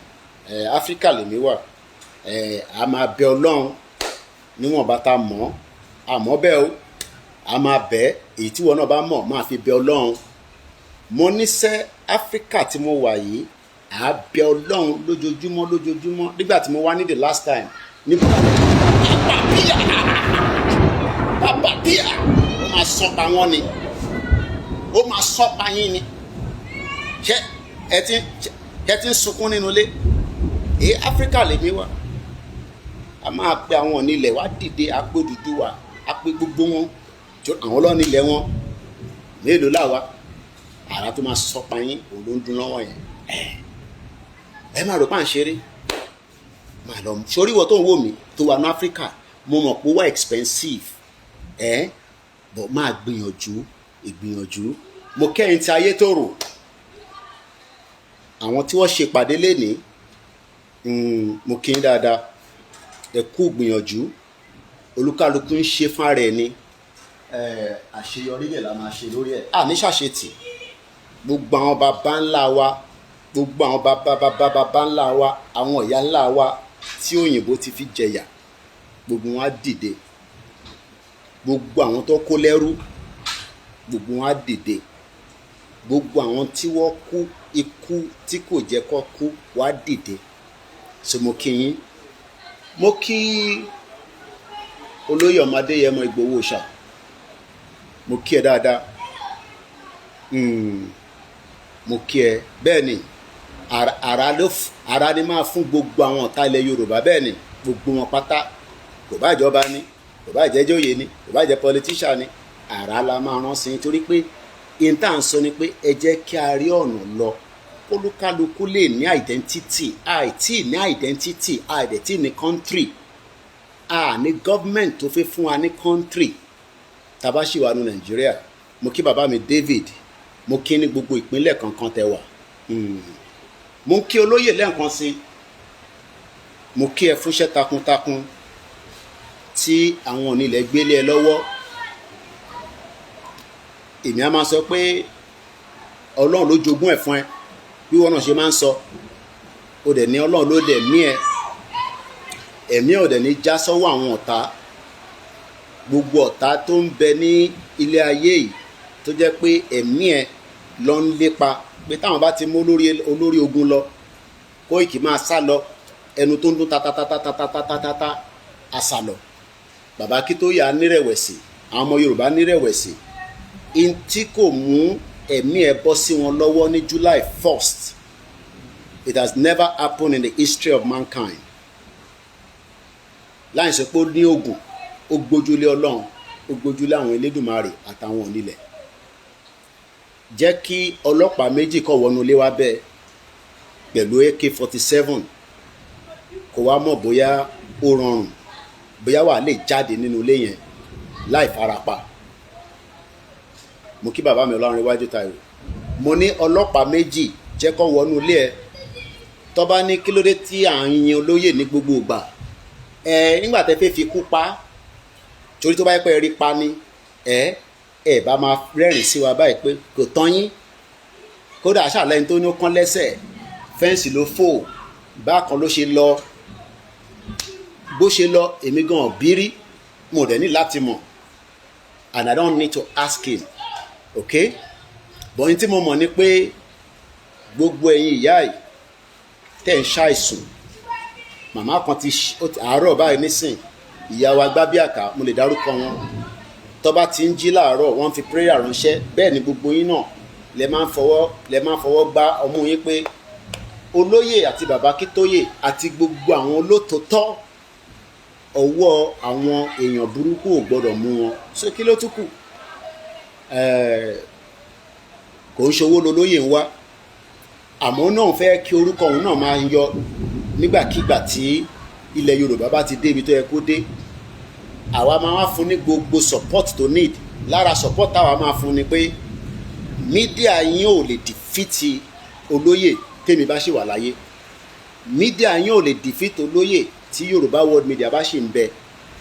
Ẹ Áfíríkà lèmi wà. Ẹ a máa bẹ Ọlọ́run níwọ̀nba tá a mọ̀, àmọ́ bẹ́ẹ̀ o. A máa bẹ́ èyí tí wọn náà bá mọ̀ máa fi bẹ Ọlọ́run. Mo níṣẹ́ Áfíríkà tí mo wà yìí, à á bẹ Ọlọ́run lójoojúmọ́ lójoojúmọ́. Nígbà tí mo wá ní the last time ní pàpàpíà pàpàpíà, ó máa sọpa wọn ni, ó máa sọpa yín ni. Ṣé ẹ ti ń sunkún nínú ilé? Èyí Áfíríkà lèmi wá. A máa pe àwọn onílẹ̀ wá dìde, a pé Odùduwà, a pé gbogbo wọn, àwọn ọlọ́nilẹ̀ wọn mélòó làwa àrà tó máa sọpa yín. Òun ló ń dún lọ́wọ́ yẹn. Ẹ máa rò pa à ń ṣeré. Máa lọ sórí ìwọ tó ń wò mí tó wà ní Áfíríkà. Mo mọ̀ pé ó wà expensive ẹ bọ̀, máa gbìyànjú ìgbìyànjú. Mo kẹ́yìn tí ayé tó rò, àwọn tí wọ́n ṣe ìpàdé lénìí, mo kí n dáadáa. Ẹ kú gbìyànjú, olúkálukú ń ṣe fún ara ẹ ni. Àṣeyọrí lè la máa ṣe lórí ẹ̀. Àní ṣàṣetì. Gbogbo àwọn baba ńlá wa, gbogbo àwọn baba baba baba ńlá wa, àwọn ìyá ńlá wa tí òyìnbó ti fi jẹyà, gbogbo wọn á dìde. Gbogbo àwọn tó kó lẹ́rú, gbogbo wọn á dìde. Gbogbo àwọn tí wọ́n kú ikú tí kò jẹ́ kó kú, wọ́n á dìde. So mo kí yín. Mo kí olóyè ọmọdé Yẹmọ Ìgbòho ṣá, mo kí ẹ dáadáa. Mo kí ẹ. Bẹ́ẹ̀ ni, ara ló ara ni máa fún gbogbo àwọn ọ̀tá ilẹ̀ Yorùbá. Bẹ́ẹ̀ ni, gbogbo wọn pátá, kò bá jọba ni, kò bá jẹ́ jóyè ni, kò bá jẹ́ politician ni, ara la máa rán sí i, torí pé in tá à ń sọ ni pé ẹ jẹ́ kí a rí ọ̀nà lọ, kólúkálukú lè ní identity. Àìtí ní identity, àìdẹ̀tí ní country, a ní government tó fẹ́ fún wa ní country tàbá ṣì wà ní Nàìjíríà. Mo kí bàbá mi David, mo kí ní gbogbo ìpínlẹ̀ kankan tẹ wà. Mo kí olóyè lẹ́ẹ̀kan sí. Mo kí ẹ fúnṣẹ́ takuntakun tí àwọn onílẹ̀ gbélé ẹ lọ́wọ́. Èmi á máa sọ pé Ọlọ́run ló jogún ẹ̀ fún ẹ, bí wọn náà ṣe máa ń sọ. Ó dẹ̀ ní Ọlọ́run ló dẹ̀ mí ẹ, ẹ̀mí ò dẹ̀ ní já sọ́wọ́ àwọn ọ̀tá. Gbogbo ọ̀tá tó ń bẹ ní ilé ayé yìí tó jẹ́ pé ẹ̀mí ẹ lọ ń lépa pé táwọn bá ti mú olórí ogun lọ, Kóìkì máa sá lọ, ẹnu tó ń dún tatatatatatatatata àsàlọ̀. Bàbá Akíntóyè á nírẹ̀wẹ̀sì, àwọn ọmọ Yorùbá nírẹ̀wẹ̀sì in tí kò mú ẹ̀mí ẹ bọ́ sí wọn lọ́wọ́ ní July 1st. It has never happened in the history of mankind. Láì sọ pé ó ní oògùn, ó gbójúlé Ọlọ́run, ó gbójúlé àwọn Elédùmarè àtàwọn onílẹ̀. Jẹ́ kí ọlọ́pàá méjì kó wọnú ilé wa bẹ́ẹ̀ pẹ̀lú AK-47, kó wá mọ̀ bóyá ó rọrùn, bóyá wàá lè jáde nínú ilé yẹn láì farapa. Mo kí bàbá mi Ọlárẹ̀wájú Táíwò. Mo ní ọlọ́pàá méjì, jẹ́ kó wọnú ilé ẹ. Tó bá ní kí ló dé tí à ń yin olóyè ní gbogbo ìgbà ẹ, nígbà tẹ́ fẹ́ fi kú pa, torí tó bá yẹ pé ẹ rí pa ni, ẹ bá máa rẹ́rìn sí wa báyìí pé kò tán yín. Kódà aṣáàlẹ́ni tó ní ó kán lẹ́sẹ̀, fence ló fò bákan ló ṣe lọ bó ṣe lọ. Èmi gan bírí, mo dẹ̀ ní láti mọ̀, and I don't need to ask him, okay? But ní tí mo mọ̀ ni pé gbogbo ẹ̀yin ìyá yìí tẹ̀ ń ṣàìsùn, màmá kan ti àárọ̀ báyìí nísìn, ìyá wa Gbábíàká, mo lè dárúkọ wọn, tó bá ti ń jí láàárọ̀, wọ́n fi prayer ránṣẹ́. Bẹ́ẹ̀ ni gbogbo yín náà lẹ máa ń fọwọ́ gbá ọmú yín pé olóyè àti bàbá Akíntóyè àti gbogbo àwọn olótòótọ́, ọwọ́ àwọn èèyàn burúkú ò gbọ́dọ̀ mú wọn. So kí ló tún kù? Kò ń ṣòwò lolóyè ń wá, àmọ́ náà fẹ́ kí orúkọ òun náà máa yọ nígbàkigbà tí ilẹ̀ Yorùbá bá ti dé ibi tó yẹ kó dé. Àwa máa wá fún ní gbogbo support tó need. Lára support táwa máa fún ni pé media yín ò lè defeat olóyè tèmi bá ṣì wà láyé. Media yín ò lè defeat olóyè tí Yorùbá World Media bá ṣì ń bẹ,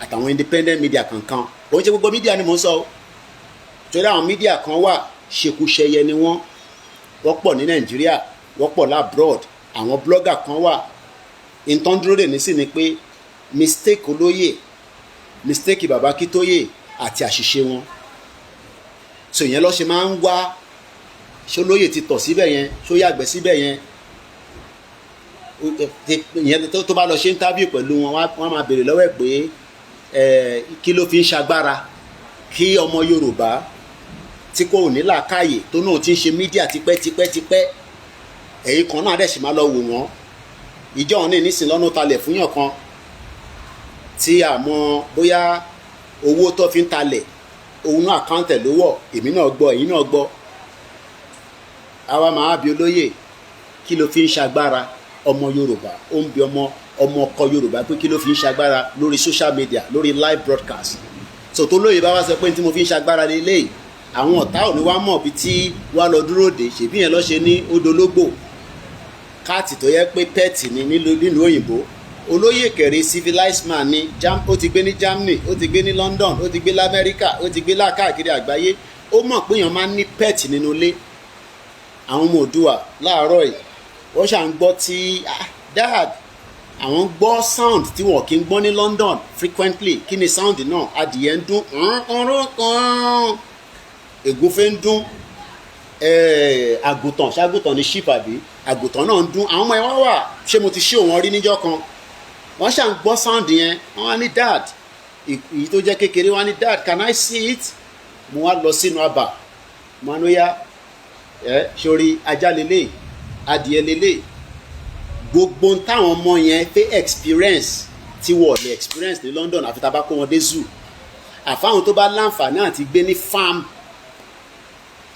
àtàwọn independent media kankan. Kò ń ṣe gbogbo media ni mò ń sọ o, torí àwọn media kan wà, ṣekúṣẹyẹ ni wọ́n. Wọ́n pọ̀ ní Nàìjíríà, wọ́n pọ̀ l'abroad. Àwọn blogger kan wà, ìtàn dúró dè ní sí ni pé mistake olóyè, mistake bàbá Akíntóyè àti àṣìṣe wọn. So ìyẹn lọ́ ṣe máa ń wá, ṣé olóyè ti tọ̀ síbẹ̀ yẹn, ṣó yàgbẹ́ síbẹ̀ yẹn? Ìyẹn tó bá lọ ṣe interview pẹ̀lú wọn, wọ́n máa béèrè lọ́wọ́ ẹ̀ pé kí ló fi ń ṣagbára kí ọmọ Yorùbá tí kò ní làákàyè tó náà ti ń ṣe media tipẹ́ tipẹ́ tipẹ́. Ẹ̀yin kan náà dẹ̀ sì máa lọ wò wọ́n. Ìjọ òun ní nísìnyí lọ́nà talẹ̀ fún yàn kan tí a mọ̀ bóyá owó tó fi ń talẹ̀ òun náà account ẹ̀ ló wọ̀. Èmi náà gbọ́, ẹ̀yin náà gbọ́. Àwa máa bi olóyè, kí ló fi ń ṣagbára? Ọmọ Yorùbá ó ń bi ọmọ ọkọ Yorùbá pé kí ló fi ń ṣagbára lórí social media, lórí live broadcast. So tó lóye bá wá sọ pé tí mo fi ń ṣagbára lélẹ́yìí, àwọn ọ̀tá ò ní wá mọ̀ bí tí wá lọ dúró dé. Ṣèbí yẹn lọ́ ṣe ní odológbò cat tó yẹ pé pet ni nílùú òyìnbó. Olóyè kẹrẹ, civilized man ni. Ó ti gbé ní Germany, ó ti gbé ní London, ó ti gbé lamẹ́ríkà, ó ti gbé láàkáàkiri àgbáyé. Ó mọ̀ pé èèyàn máa ń ní pet nínú ilé. Àwọn ọmọ Òdùà láàárọ̀ yìí, wọ́n ṣà ń gbọ́ tí, "Ah, Dad," àwọn gbọ́ sound tí wọ́n kì í gbọ́ ní London frequently. Kí ni sound náà? Adìyẹ ń dún, ègúnfẹ́ ń dún, àgùntàn, ṣàgùntàn ní sheep àbí àgùntàn náà ń dún. Àwọn ọmọ ẹ wá wà, ṣé mo ti ṣí òun rí níjọ́ kan? Wọ́n ṣà ń gbọ́ sound yẹn. Wọ́n wá ní, "Dad," èyí tó jẹ́ kékeré wọ́n á ní, "Dad, can I see it?" Mo wá lọ sínú abà, mo á ní yá ẹ sórí, ajá lélẹ̀, adìẹ lélẹ̀. Gbogbo táwọn ọmọ yẹn fẹ́ experience tí wọ́n lè experience ní London, àfi tá a bá kó wọn dé zoo, àfáwọn tó bá láǹfààní àti gbé ní farm.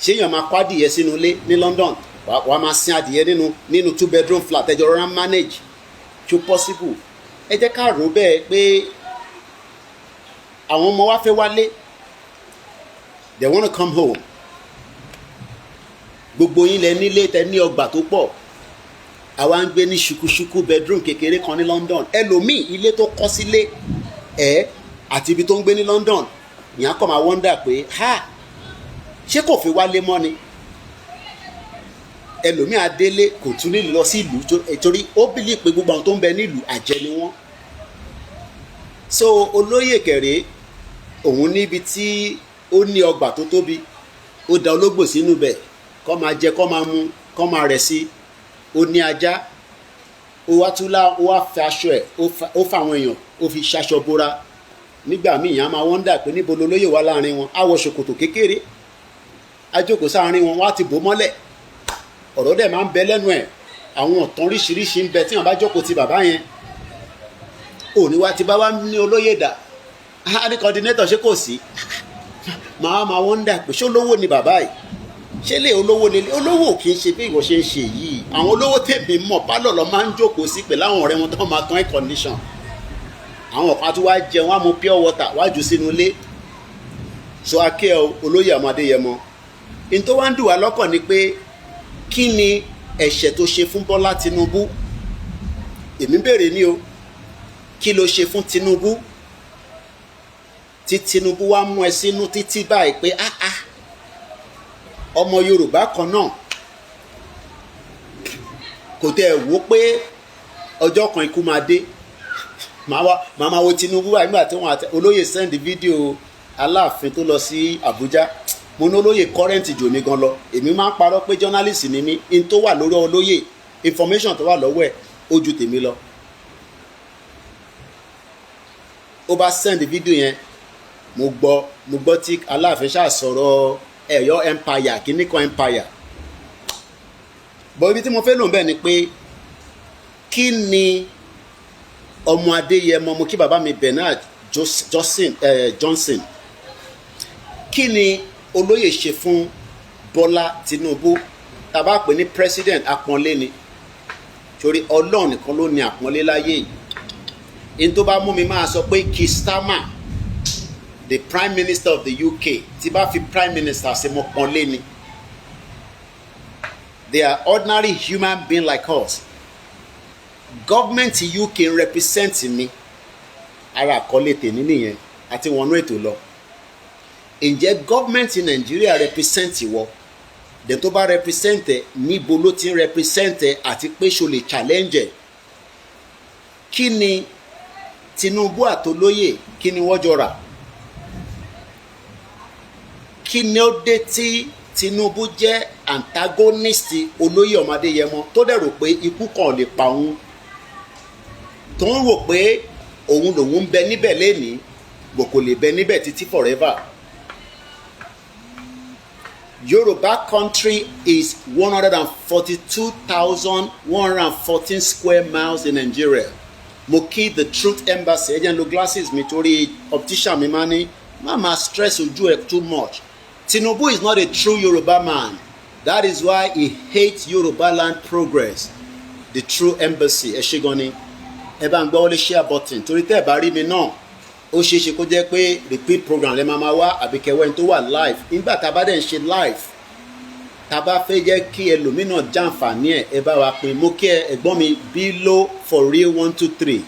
Ṣéèyàn máa kó adìyẹ sínú ilé ní London, wàá máa sin adìyẹ nínú two bedroom flat ẹjọ́ rọra manage? Tó possible? Ẹ jẹ́ ká rò bẹ́ẹ̀ pé àwọn ọmọ wa fẹ́ wálé. They wanna come home. Gbogbo yín lẹ nílé, tẹ ní ọgbà tó pọ̀. Àwa ń gbé ní ṣùkúṣùkú bedroom kékeré kan ní London. Ẹlòmíì, ilé tó kọ́ sílé ẹ àti ibi tó ń gbé ní London, ìyẹn kọ́ máa wonder pé ha, ṣé kò fi wálé mọ́ ni? Ẹlòmíì adélé kò tún ní lọ sí ìlú torí ó believe pé gbogbo àwọn tó ń bẹ nílùú, àjẹ́ ni wọ́n. So olóyè kẹrẹ, òun níbi tí ó ní ọgbà tó tóbi, ó da ológbò sínú bẹ̀, kó máa jẹ, kó máa mu, kó máa rẹ̀ sí. Ó ní ajá, ó wá tún lá, ó wá fi aṣọ ẹ̀, ó fa àwọn èèyàn, ó fi ṣaṣọ bora. Nígbà míì, yẹn á máa wonder pé níbo lolóyè wà láàrin wọn. Á wọ ṣòkòtò kékeré, á jókòó sáàrin wọn, wọ́n á ti bò mọ́lẹ̀. Ọ̀rọ̀ dẹ̀ máa ń bẹ lẹ́nu ẹ̀. Àwọn ọ̀tàn oríṣiríṣi ń bẹ tí wọ́n bá jókòó ti bàbá yẹn. Òní wa ti bá wá ní olóyè dà á ní coordinator, ṣé kò sí? Màá máa wonder pé ṣé olówó ni bàbá yìí? Ṣé lè olówó lè olówó kì í ṣe bí ìwọ ṣe ń ṣe yìí. Àwọn olówó tèmi mọ̀, parlour lọ máa ń jókòó sí pẹ̀lú àwọn ọ̀rẹ́ wọn tó máa tán air condition. Àwọn kan tó wá jẹun, wá mu pure water, wá jù sínú ilé. So akẹ́ olóyè ọmọ Adéyẹmọ, n tó wá ń dùn wá lọ́kàn ni pé kí ni ẹ̀ṣẹ̀ tó ṣe fún Bọ́lá Tinubu? Èmi béèrè ní o, kí ló ṣe fún Tinubu tí Tinubu wá mú ẹ sínú títí báyìí pé ah ah, ọmọ Yorùbá kan náà kò tẹ́ ẹ̀ wò pé ọjọ́ kan ikú máa dé? Màá máa wo Tinubu báyìí nígbà tí wọ́n àti olóyè send fídíò Aláàfin tó lọ sí Àbújá. Mo ní olóyè current jò mí gan lọ. Èmi máa ń parọ́ pé journalist ni mí. In tó wà lórí olóyè, information tó wà lọ́wọ́ ẹ̀, ó ju tèmi lọ. Ó bá send fídíò yẹn, mo gbọ́, mo gbọ́ tí Aláàfin ṣáà sọ̀rọ̀ Ọ̀yọ́ empire, kíní kan empire bọ́. Ibi tí mo fẹ́ lò ń bẹ̀ ni pé kí ni ọmọ Adéyẹmọ, mo kí bàbá mi Bernard Johnson, Johnson, kí ni olóyè ṣe fún Bọ́lá Tinubu? Tá a bá pè ní president, àpọ́nlé ni, torí Ọlọ́run nìkan ló ní àpọ́nlé láyé yìí. In tó bá mú mi máa sọ pé Keir Starmer, the prime minister of the UK, tí bá fi prime minister ṣe, mo pọ́nlé ni. They are ordinary human being like us. Government UK represent mi. Ara àkọlé tèmi nìyẹn àti wọnú ètò lọ. Ǹjẹ́ government Nàìjíríà represent wọ? Dẹ̀ tó bá represent ẹ, níbo ló ti ń represent ẹ? Àti pé ṣo lè challenge ẹ? Kí ni Tinubu àtolóyè, kí ni wọ́n jọ rà? Kí ni Tinubu ṣe fún olóyè Kí ni ó dé tí Tinubu jẹ́ antagonist olóyè ọmọ Adéyẹmọ, tó dẹ̀ rò pé ikú kan ò lè pa òun, tó ń rò pé òun lòun ń bẹ níbẹ̀ lénìí, bò kò lè bẹ níbẹ̀ títí forever? Yoruba country is 142,114 square miles in Nigeria. Mo kí The Truth Embassy. Ẹ jẹ́ n lo glasses mi torí optician mi máa ní má máa stress ojú ẹ too much. Tinubu is not a true Yoruba man. That is why he hates Yoruba land progress. The True Embassy, ẹ ṣé gan ni. Ẹ bá ń gbọ́ wọlé share button, torí tẹ́ ẹ bá rí mi náà, ó ṣeé ṣe kó jẹ́ pé repeat program lẹ́ máa máa wá, àbí kẹwẹ́ tó wà live. Nígbà tá a bá dẹ̀ ń ṣe live, tá a bá fẹ́ jẹ́ kí ẹlòmíràn jàǹfààní ẹ̀, ẹ bá wa pín. Mo kí ẹ, ẹ̀gbọ́n mi Bilo for real 123.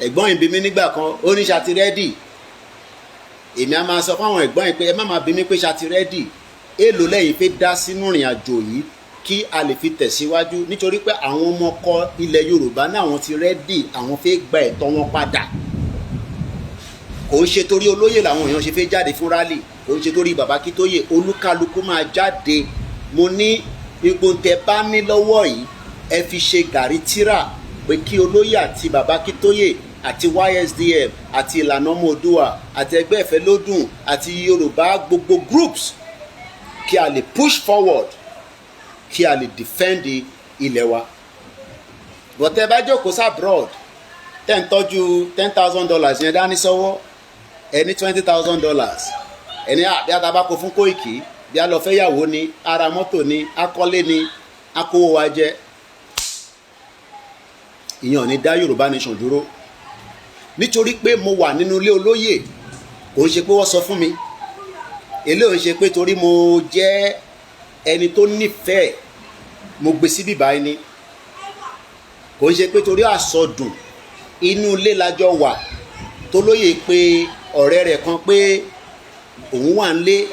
Ẹ̀gbọ́n yìí bí mi nígbà kan, ó ní ṣàti ready. Èmi á máa sọ fáwọn ẹ̀gbọ́n yìí pé ẹ má máa bí mi pé ṣàti ready. Èèlò lẹ́yìn fẹ́ dá sínú ìrìn àjò yìí kí a lè fi tẹ̀síwájú? Nítorí pé àwọn ọmọ ọkọ ilẹ̀ Yorùbá náà, àwọn ti ready, àwọn fẹ́ gba ẹ̀tọ́ wọn padà. Kò ń ṣe torí olóyè làwọn èèyàn ṣe fẹ́ jáde fún rally, kò ń ṣe torí bàbá Akíntóyè. Olúkálukú máa jáde. Mo ní ipò tẹ bá ní lọ́wọ́ yìí, ẹ fi ṣe gàrí tíra pé kí olóyè àti bàbá Akíntóyè àti YSDM àti Ìlànà Ọmọ Oòduà àti ẹgbẹ́ Ìfẹ́ Lódùn àti Yorùbá gbogbo groups, kí a lè push forward, kí a lè defend ilẹ̀ wa. But tẹ́ bá jókòó sí abroad, tẹ́ ń tọ́jú $10,000 yẹn dání sọ́wọ́, ẹ ní $20,000, ẹni bí a ta bá kó fún Kóìkì, bí a lọ fẹ́ yàwó ni, ara mọ́tò ni, akọ́lé ni, akówó wa jẹ, ìyẹn ò ní dá Yorùbá nation dúró. Nítorí pé mo wà nínú ilé olóyè, kò ń ṣe pé wọ́n sọ fún mi. Eléyìí ń ṣe pé torí mo jẹ́ ẹni tó nífẹ̀ẹ́, mo gbé síbí báyìí ni. Kò ń ṣe pé torí àsọdùn. Inú ilé lájọ wà tó lóye pé ọ̀rẹ́ rẹ̀ kan pé òun wà nílé.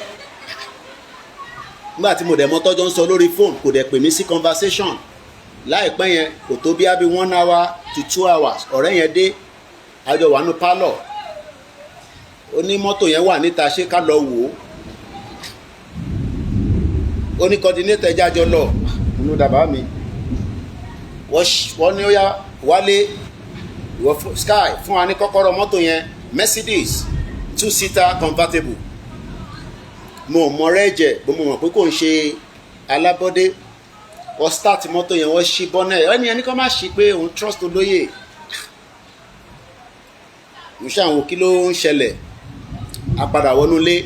Nígbà tí mo dẹ̀ mọ tọ́jọ́ ń sọ lórí fóònù, kò dẹ̀ pè mí sí conversation láìpẹ́ yẹn. Kò tó bí ábí 1 hour to 2 hours, ọ̀rẹ́ yẹn dé, àjọ wà nù pálọ̀. Ó ní mọ́tò yẹn wà níta, ṣé ká lọ wò ó? Ó ní coordinator, ẹja jọ lọ nínú dàbá mi. Wọ́n ní ó yá, wálé, ìwọ Sky, fún wa ní kọ́kọ́rọ́ mọ́tò yẹn, Mercedes two seater convertible. Mo mọ rẹ́jẹ̀ bó, mo mọ̀ pé kò ń ṣe alábọ́dé. Wọ́n start mọ́tò yẹn, wọ́n ṣí bonnet. Ẹni ẹni kọ́ má ṣí pé òun trust olóyè. Mo ṣàwọn kí ló ń ṣẹlẹ̀. A padà wọnú ilé.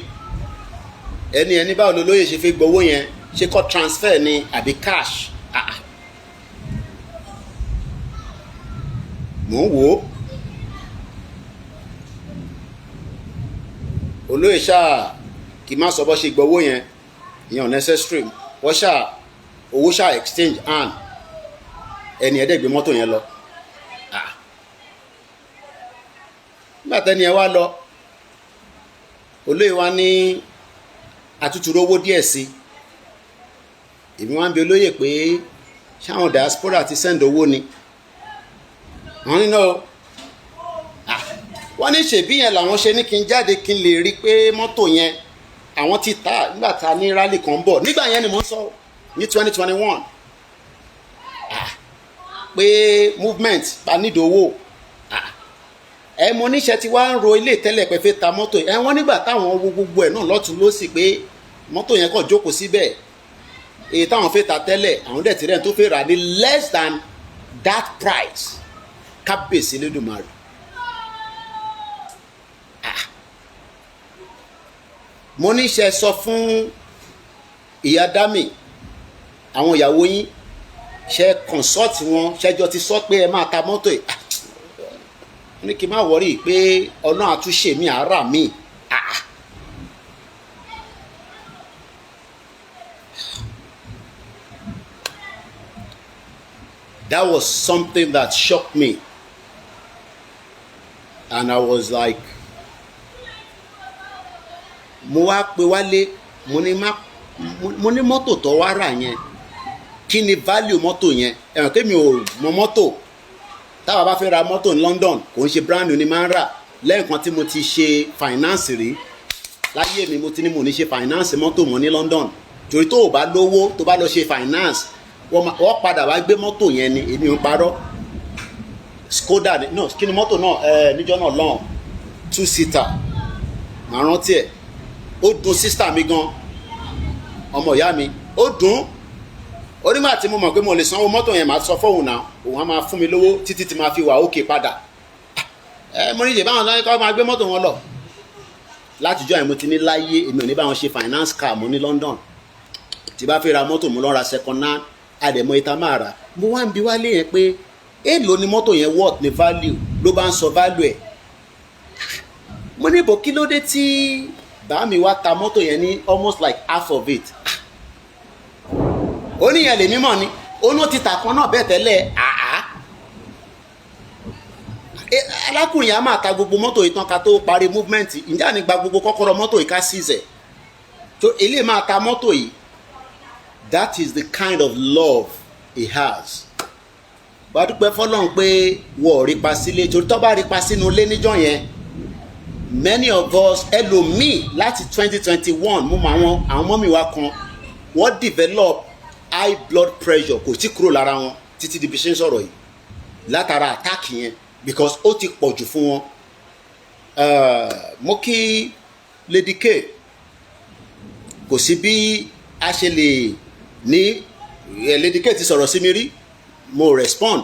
Ẹni ẹni báwo lolóyè ṣe fi gbowó yẹn? Ṣé kọ́ transfer ni àbí cash? Ah, ah. Mò ń wò ó, olóyè ṣáà kì í má sọ bó ṣe gbowó yẹn, ìyẹn unnecessary. Wọ́n ṣáà owó ṣáà exchange hand, ẹni ẹ̀ẹ́dẹ́gbẹ́ gbé mọ́tò yẹn lọ. Ah. Nígbà tẹ́ni ẹ wá lọ, olóyè wa ní àtútù rówó díẹ̀ sí. Èmi wá ń bi olóyè pé ṣáwọn diaspora ti send owó ni? Wọ́n ní no. Wọ́n ní ṣèbí yẹn làwọn ṣe ní kí n jáde kí n lè rí i pé mọ́tò yẹn àwọn ti tà nígbà tá a ní rally kan bọ̀. Nígbà yẹn ni mò ń sọ ní 2021 pé movement pa nídìí owó. Ẹ mo níṣẹ́ tí wàá ń ro ilé tẹ́lẹ̀ pé fẹ́ ta mọ́tò ẹ. Wọ́n nígbà táwọn wo gbogbo ẹ̀ náà lọ́tún lọ́sì pé mọ́tò yẹn kàn jókòó síbẹ̀, èyí táwọn fẹ́ ta tẹ́lẹ̀, àwọn dẹ̀ tirẹ̀ tó fẹ́ rà ní less than that price. Kábíyèsí lẹ́dùnmarè. Ah. Mo níṣẹ́ sọ fún ìyá dami, àwọn ìyàwó yín, ṣe consult wọn, ṣẹjọ ti sọ pé ẹ máa ta mọ́tò yìí? Ah, ní kí n má worry pé ọlọ́run àtúnṣe mi àárà mi. Ah. That was something that shocked me, and I was like, mo wá pe wálé, mo ní má, mo ní mọ́tò tó wá rà yẹn, kí ni value mọ́tò yẹn? Ẹ̀wọ̀n kémi ò mọ mọ́tò. Táwa bá fẹ́ ra mọ́tò ní London, kò ń ṣe brand new ni máa ń rà. Lẹ́ẹ̀kan tí mo ti ṣe finance rí. Láyé mi, mo ti ní mo ní ṣe finance mọ́tò mọ́ ní London, torí tó o bá lówó, tó bá lọ ṣe finance, wọ́n padà wá gbé mọ́tò yẹn ni. Èmi ò ń parọ́. Skoda ni, no, kí ni mọ́tò náà ẹ níjọ́ náà lọ́hùn, two seater, màá rántí ẹ̀. Ó dùn sister mi gan, ọmọ ìyá mi, ó dùn. Onígbà tí mo mọ̀ pé mo lè sanwó mọ́tò yẹn, màá sọ fóun náà, òun á máa fún mi lówó títí tí máa fi wà ókè padà. Ẹ mo ní ìṣe báwọn lọ́yìn kọ́ máa gbé mọ́tò wọn lọ. Látijọ́ yẹn, mo ti ní láyé, èmi ò ní báwọn ṣe finance car mo ní London. Tí bá fẹ́ ra mọ́tò, mo lọ ra second hand, àdẹ̀mọ́ ìta máa rà. Mo wá ń bi wálé yẹn pé èèlò ni mọ́tò yẹn worth ní value. Ló bá ń sọ value ẹ̀. Mo ní bò, kí ló dé tí bá mi wá ta mọ́tò yẹn ní almost like half of it? Ó ní yẹn lèmi mọ̀ ni, ó ní ó ti tà kan náà bẹ́ẹ̀ tẹ́lẹ̀. Àá, alákùnrin yẹn á máa ta gbogbo mọ́tò yìí tán ká tó parí movement. Ǹjẹ́ àní gba gbogbo kọ́kọ́rọ́ mọ́tò yìí, ká seize ẹ̀ tó ilé máa ta mọ́tò yìí? That is the kind of love he has. Wàá dúpẹ́ fọlọ́run pé wọ́n ò rí pa sílé, torí tó bá rí pa sínú ilé níjọ́ yẹn, many of us, ẹlòmíì láti 2021, mú mọ àwọn mummy wa kan, wọ́n develop high blood pressure, kò tí kúrò lára wọn títí di bí ṣe ń sọ̀rọ̀ yìí, látara attack yẹn, because ó ti pọ̀ jù fún wọn. Mo kí Lady K. Kò sí bí a ṣe lè ní Lady K ti sọ̀rọ̀ sí mi rí, mo respond.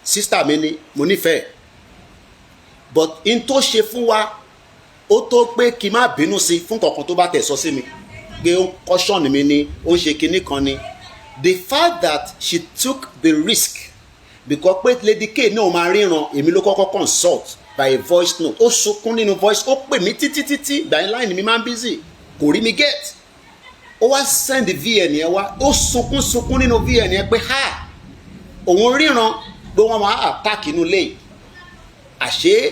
Sister mi ni, mo nífẹ̀ẹ́, but in tó ṣe fún wa, ó tó pé kí n má bínú sí fún kankan tó bá tẹ̀ sọ sí mi pé ó ń caution mi ni, ó ń ṣe kinní kan ni. The fact that she took the risk, because pé Lady K náà máa ríran, èmi ló kọ́kọ́ consult by a voice note. Ó sunkún nínú voice, ó pè mí títí títí. Gbà yín line mi máa ń busy, kò rí mi get. Ó wá send VN yẹn wá, ó sunkún sunkún nínú VN yẹn pé ha, òun ríran pé wọ́n máa attack inú ilé yìí. Àṣé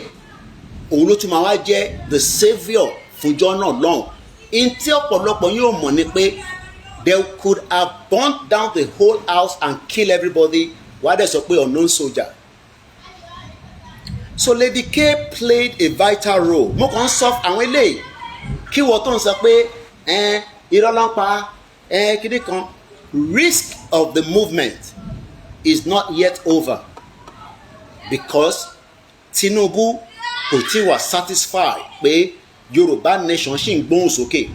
òun ló tún máa wá jẹ́ the saviour fúnjọ́ náà lọ́hùn. In tí ọ̀pọ̀lọpọ̀ yóò mọ̀ ni pé they could have burnt down the whole house and kill everybody. Wàá dẹ̀ sọ pé unknown soldier. So Lady K played a vital role. Mo kàn ń sọ àwọn eléyìí kí wọ́n tó ń sọ pé ẹ irọ́ ló ń pa ẹ kíní kan. Risk of the movement is not yet over, because Tinubu kò tí wà satisfied pé Yorùbá nation ṣì ń gbóhùn sókè.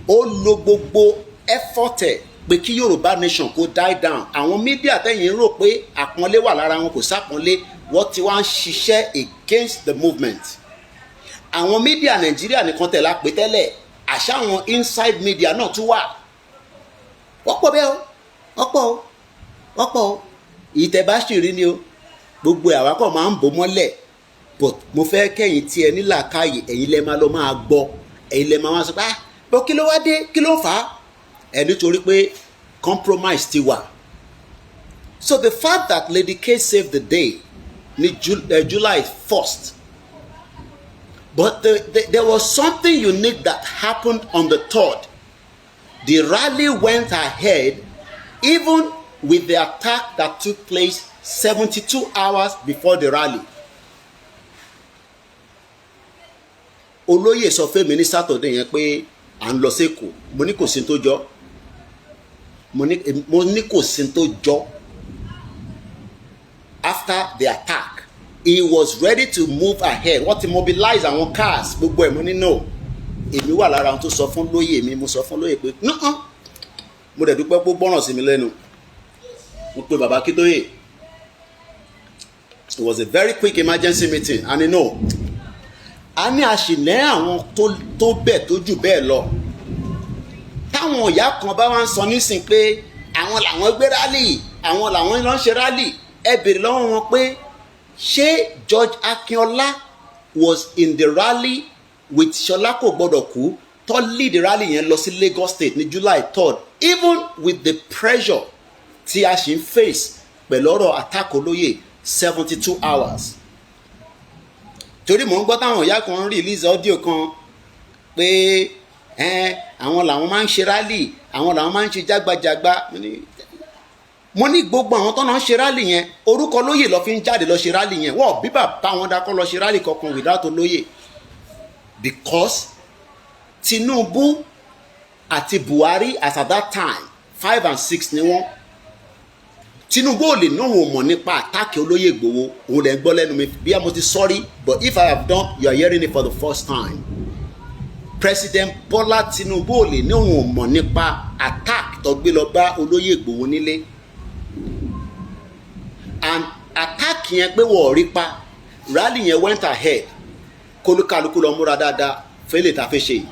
Ó lo gbogbo effort ẹ̀ pé kí Yorùbá nation kó die down. Àwọn media tẹ̀yìn rò pé àpọ́nlé wà lára wọn, kò sápọ́nlé. Wọ́n ti wá ń ṣiṣẹ́ against the movement. Àwọn media Nàìjíríà nìkan tẹ̀ la pè tẹ́lẹ̀, àṣà àwọn inside media náà tún wà. Wọ́n pọ̀ bẹ́ẹ̀ o, wọ́n pọ̀ o, wọ́n pọ̀ o. Ìtẹ̀báṣìírí ni o, gbogbo àwa kọ̀ máa ń bò mọ́lẹ̀, but mo fẹ́ kẹ́yìn tí ẹ nílàákàyè, ẹ̀yin lẹ́ máa lọ máa gbọ́, ẹ̀yin lẹ́ máa wá sọ pé, "Ah, bọ́ kí ló wá dé? Kí ló fà á?" Ẹ nítorí pé compromise ti wà. So the fact that Lady K saved the day ní July 1st, but there was something unique that happened on the 3rd. The rally went ahead even with the attack that took place 72 hours before the rally. Olóyè sọ fún mi ní Saturday yẹn pé à ń lọ sẹ́kọ̀ọ́. Mo ní kò sí tó jọ. Mo ní kò sí tó jọ. After the attack, he was ready to move ahead. Wọ́n ti mobilize àwọn cars, gbogbo ẹ̀. Mo ní no. Èmi wà lára àwọn tó sọ fún lóyè mi. Mo sọ fún lóyè pé nǹkan, mo dẹ̀ dúpẹ́ pé ó gbọ́ràn sí mi lẹ́nu. Mo pe bàbá Akíntóyè. It was a very quick emergency meeting and a ní àṣìlẹ́ àwọn tó bẹ́ẹ̀ tó jù bẹ́ẹ̀ lọ. Táwọn ìyá kan bá wá ń sọ nísìn pé àwọn làwọn gbé rally, àwọn làwọn lọ ń ṣe rally, ẹ béèrè lọ́wọ́ wọn pé ṣé George Akínọlá was in the rally with Ṣọlá kò gbọdọ̀ kú tó lead rally yẹn lọ sí Lagos State ní July 3rd, even with the pressure tí a ṣì ń face pẹ̀lú ọ̀rọ̀ attack olóyè 72 hours? Torí mò ń gbọ́ táwọn ìyá kan ń release audio kan pé àwọn làwọn máa ń ṣe rally, àwọn làwọn máa ń ṣe jágbajàgba. Mo ní gbogbo àwọn tó náà ń ṣe rally yẹn, orúkọ lóyè lọ fi ń jáde lọ ṣe rally yẹn. Wọ́n bí bàbá wọn dákọ́ lọ ṣe rally kankan without olóyè, because Tinubu àti Buhari, as at that time, 5 and 6 ni wọ́n. Tinubu ò lè náà wò mọ̀ nípa attack olóyè Ìgbòho. Òun lè ń gbọ́ lẹ́nu mi bí mo ti sorry, but if I have done, you are hearing it for the first time. President Bola Tinubu ò lè ní òun ò mọ̀ nípa attack tó gbé lọ bá olóyè Ìgbòho nílé, and attack yẹn pé wọ́n ò rí pa. Rally yẹn went ahead. Kólúkálukú lọ múra dáadáa fẹ́lẹ̀ tá a fẹ́ ṣe yìí.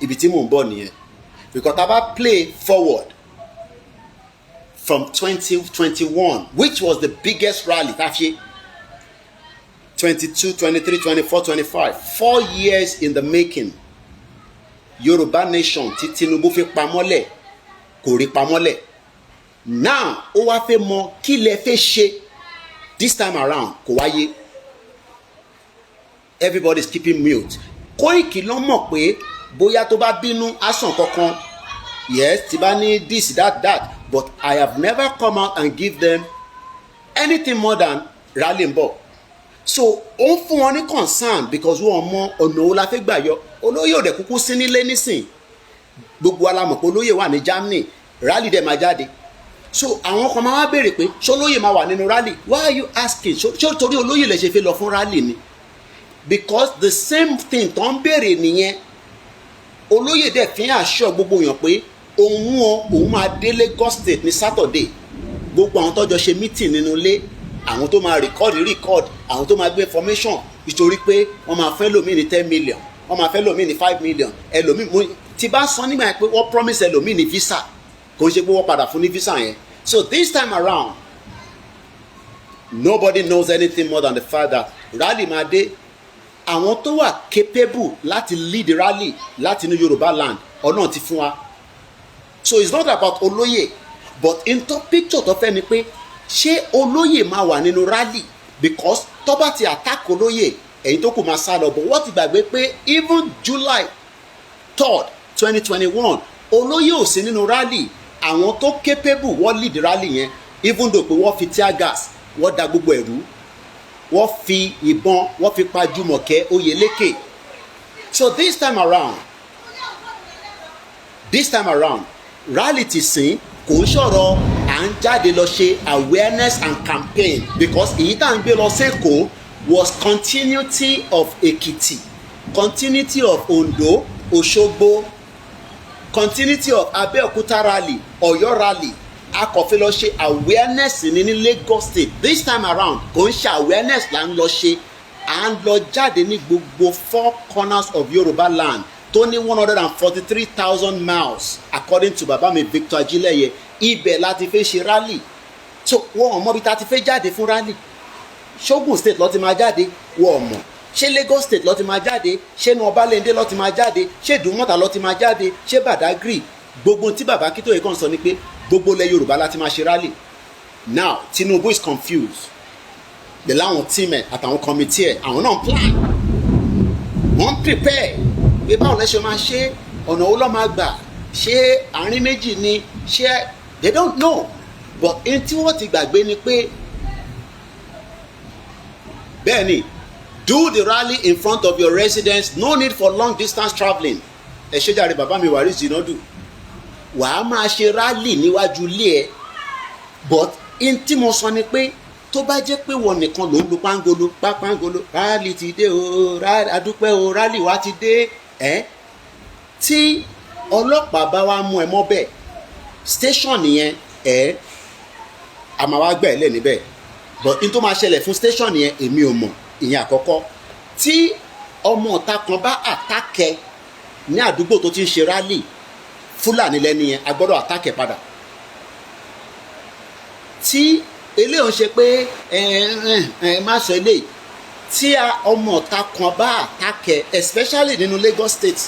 Ibi tí mò ń bọ̀ nìyẹn, because tá a bá play forward from 2021, which was the biggest rally tá a ṣe, 22, 23, 24, 25, 4 years in the making. Yorùbá Nation tí Tinubu fi pamọ́lẹ̀ kò rí pamọ́lẹ̀. Now ó wá fẹ́ mọ kí lẹ fẹ́ ṣe this time around. Kò wáyé. Everybody is keeping mute. Kóìkì ló mọ̀ pé bóyá tó bá bínú á sàn kankan. Yes, tí bá ní this, that, that, but I have never come out and give them anything more than rally ń bọ̀. So ó ń fún wọn ní concern because wọ́n mọ ọ̀nà wo la fẹ́ gbà yọ olóyè. Òde kúkú sí nílé nísìn. Gbogbo wa la mọ̀ pé olóyè wà ní Germany. Rally dẹ̀ máa jáde, so àwọn kan máa wá béèrè pé ṣolóyè máa wà nínú rally? Why are you asking? Ṣó torí olóyè lè ṣe fẹ́ lọ fún rally ni? Because the same thing tó ń béèrè nìyẹn. Olóyè dẹ̀ fi hàn aṣọ gbogbo èèyàn pé òun o, òun máa dé Lagos State ní Saturday. Gbogbo àwọn tọ́jọ́ ṣe meeting nínú ilé, àwọn tó máa record record, àwọn tó máa gbé information, nítorí pé wọ́n máa fẹ́ lòmíì ní 10 million, wọ́n máa fẹ́ lòmíì ní 5 million. Ẹlòmíì mo ti bá sọ nígbà yẹn pé wọ́n promise ẹlòmíì ní visa, kò ń ṣe pé wọ́n padà fún ní visa yẹn. So this time around, nobody knows anything more than the fact that rally máa dé. Àwọn tó wà capable láti lead rally láti inú Yorùbá land, ọ̀nà ti fún wa. So it's not about olóyè, but in to picture tó fẹ́ ni pé ṣé olóyè máa wà nínú rally? Because tó bá ti attack olóyè, ẹ̀yin tó kù máa sá lọ. But wọ́n ti gbàgbé pé even July 3rd, 2021, olóyè ò sí nínú rally. Àwọn tó capable, wọ́n lead rally yẹn, even though pé wọ́n fi tear gas, wọ́n da gbogbo ẹ̀rú, wọ́n fi ìbọn, wọ́n fi pa Jùmọ̀kẹ́ Oyèlékè. So this time around, rally ti sìn kò ń sọ̀rọ̀ à ń jáde lọ ṣe awareness and campaign, because èyí tá à ń gbé lọ sẹ́kọ̀ọ́ was continuity of Ekiti, continuity of Ondo, Òṣogbo, continuity of Abẹ́òkúta rally, Ọ̀yọ́ rally. A kò fi lọ ṣe awareness ní Lagos State. This time around, kò ń ṣe awareness là ń lọ ṣe. À ń lọ jáde ní gbogbo four corners of Yorùbá land tó ní 143,000 miles, according to bàbá mi Victor Ajílẹ̀yẹ. Ibẹ̀ láti fẹ́ ṣe rally. So wọ́n ò mọ̀ bí ta ti fẹ́ jáde fún rally. Ṣógùn State ló ti máa jáde? Wọ́n ò mọ̀. Ṣé Lagos State ló ti máa jáde? Ṣé inú Ọbalẹ́ndé ló ti máa jáde? Ṣé Ìdúmọ̀tà ló ti máa jáde? Ṣé Badagry? Gbogbo tí bàbá Akíntóyè kàn sọ ni pé gbogbo ilẹ̀ Yorùbá láti máa ṣe rally. Now Tinubu is confused pẹ̀lú àwọn team ẹ̀ àtàwọn committee ẹ̀. Àwọn náà ń plan, wọ́n ń prepare pé báwo lẹ ṣe máa ṣe, ọ̀nà wo ló máa gbà ṣé, àárín méjì ni ṣé, they don't know. But n tí wọ́n ti gbàgbé ni pé bẹ́ẹ̀ ni, do the rally in front of your residence, no need for long distance travelling. Ẹ ṣé jàre, bàbá mi Waris Jinadu. Wàá máa ṣe rally níwájú ilé ẹ, but n tí mo sọ ni pé tó bá jẹ́ pé wọ́n nìkan ló ń lu pangolo pápángolo, rally ti dé o, adúpẹ́ o, rally wa ti dé ẹ. Tí ọlọ́pàá bá wá mú ẹ mọ́ bẹ́ẹ̀, station yẹn ẹ a máa wá gbẹ̀ ẹ́ lẹ̀ níbẹ̀. But n tó máa ṣẹlẹ̀ fún station yẹn, èmi ò mọ̀. Ìyẹn àkọ́kọ́. Tí ọmọ ọ̀tá kan bá attack ẹ ní àdúgbò tó ti ń ṣe rally, Fúlàní lẹ́ni yẹn, a gbọ́dọ̀ attack ẹ padà. Tí eléyìí ń ṣe pé ẹ ẹ ẹ má sọ eléyìí, tí ọmọ ọ̀tá kan bá attack ẹ, especially nínú Lagos State,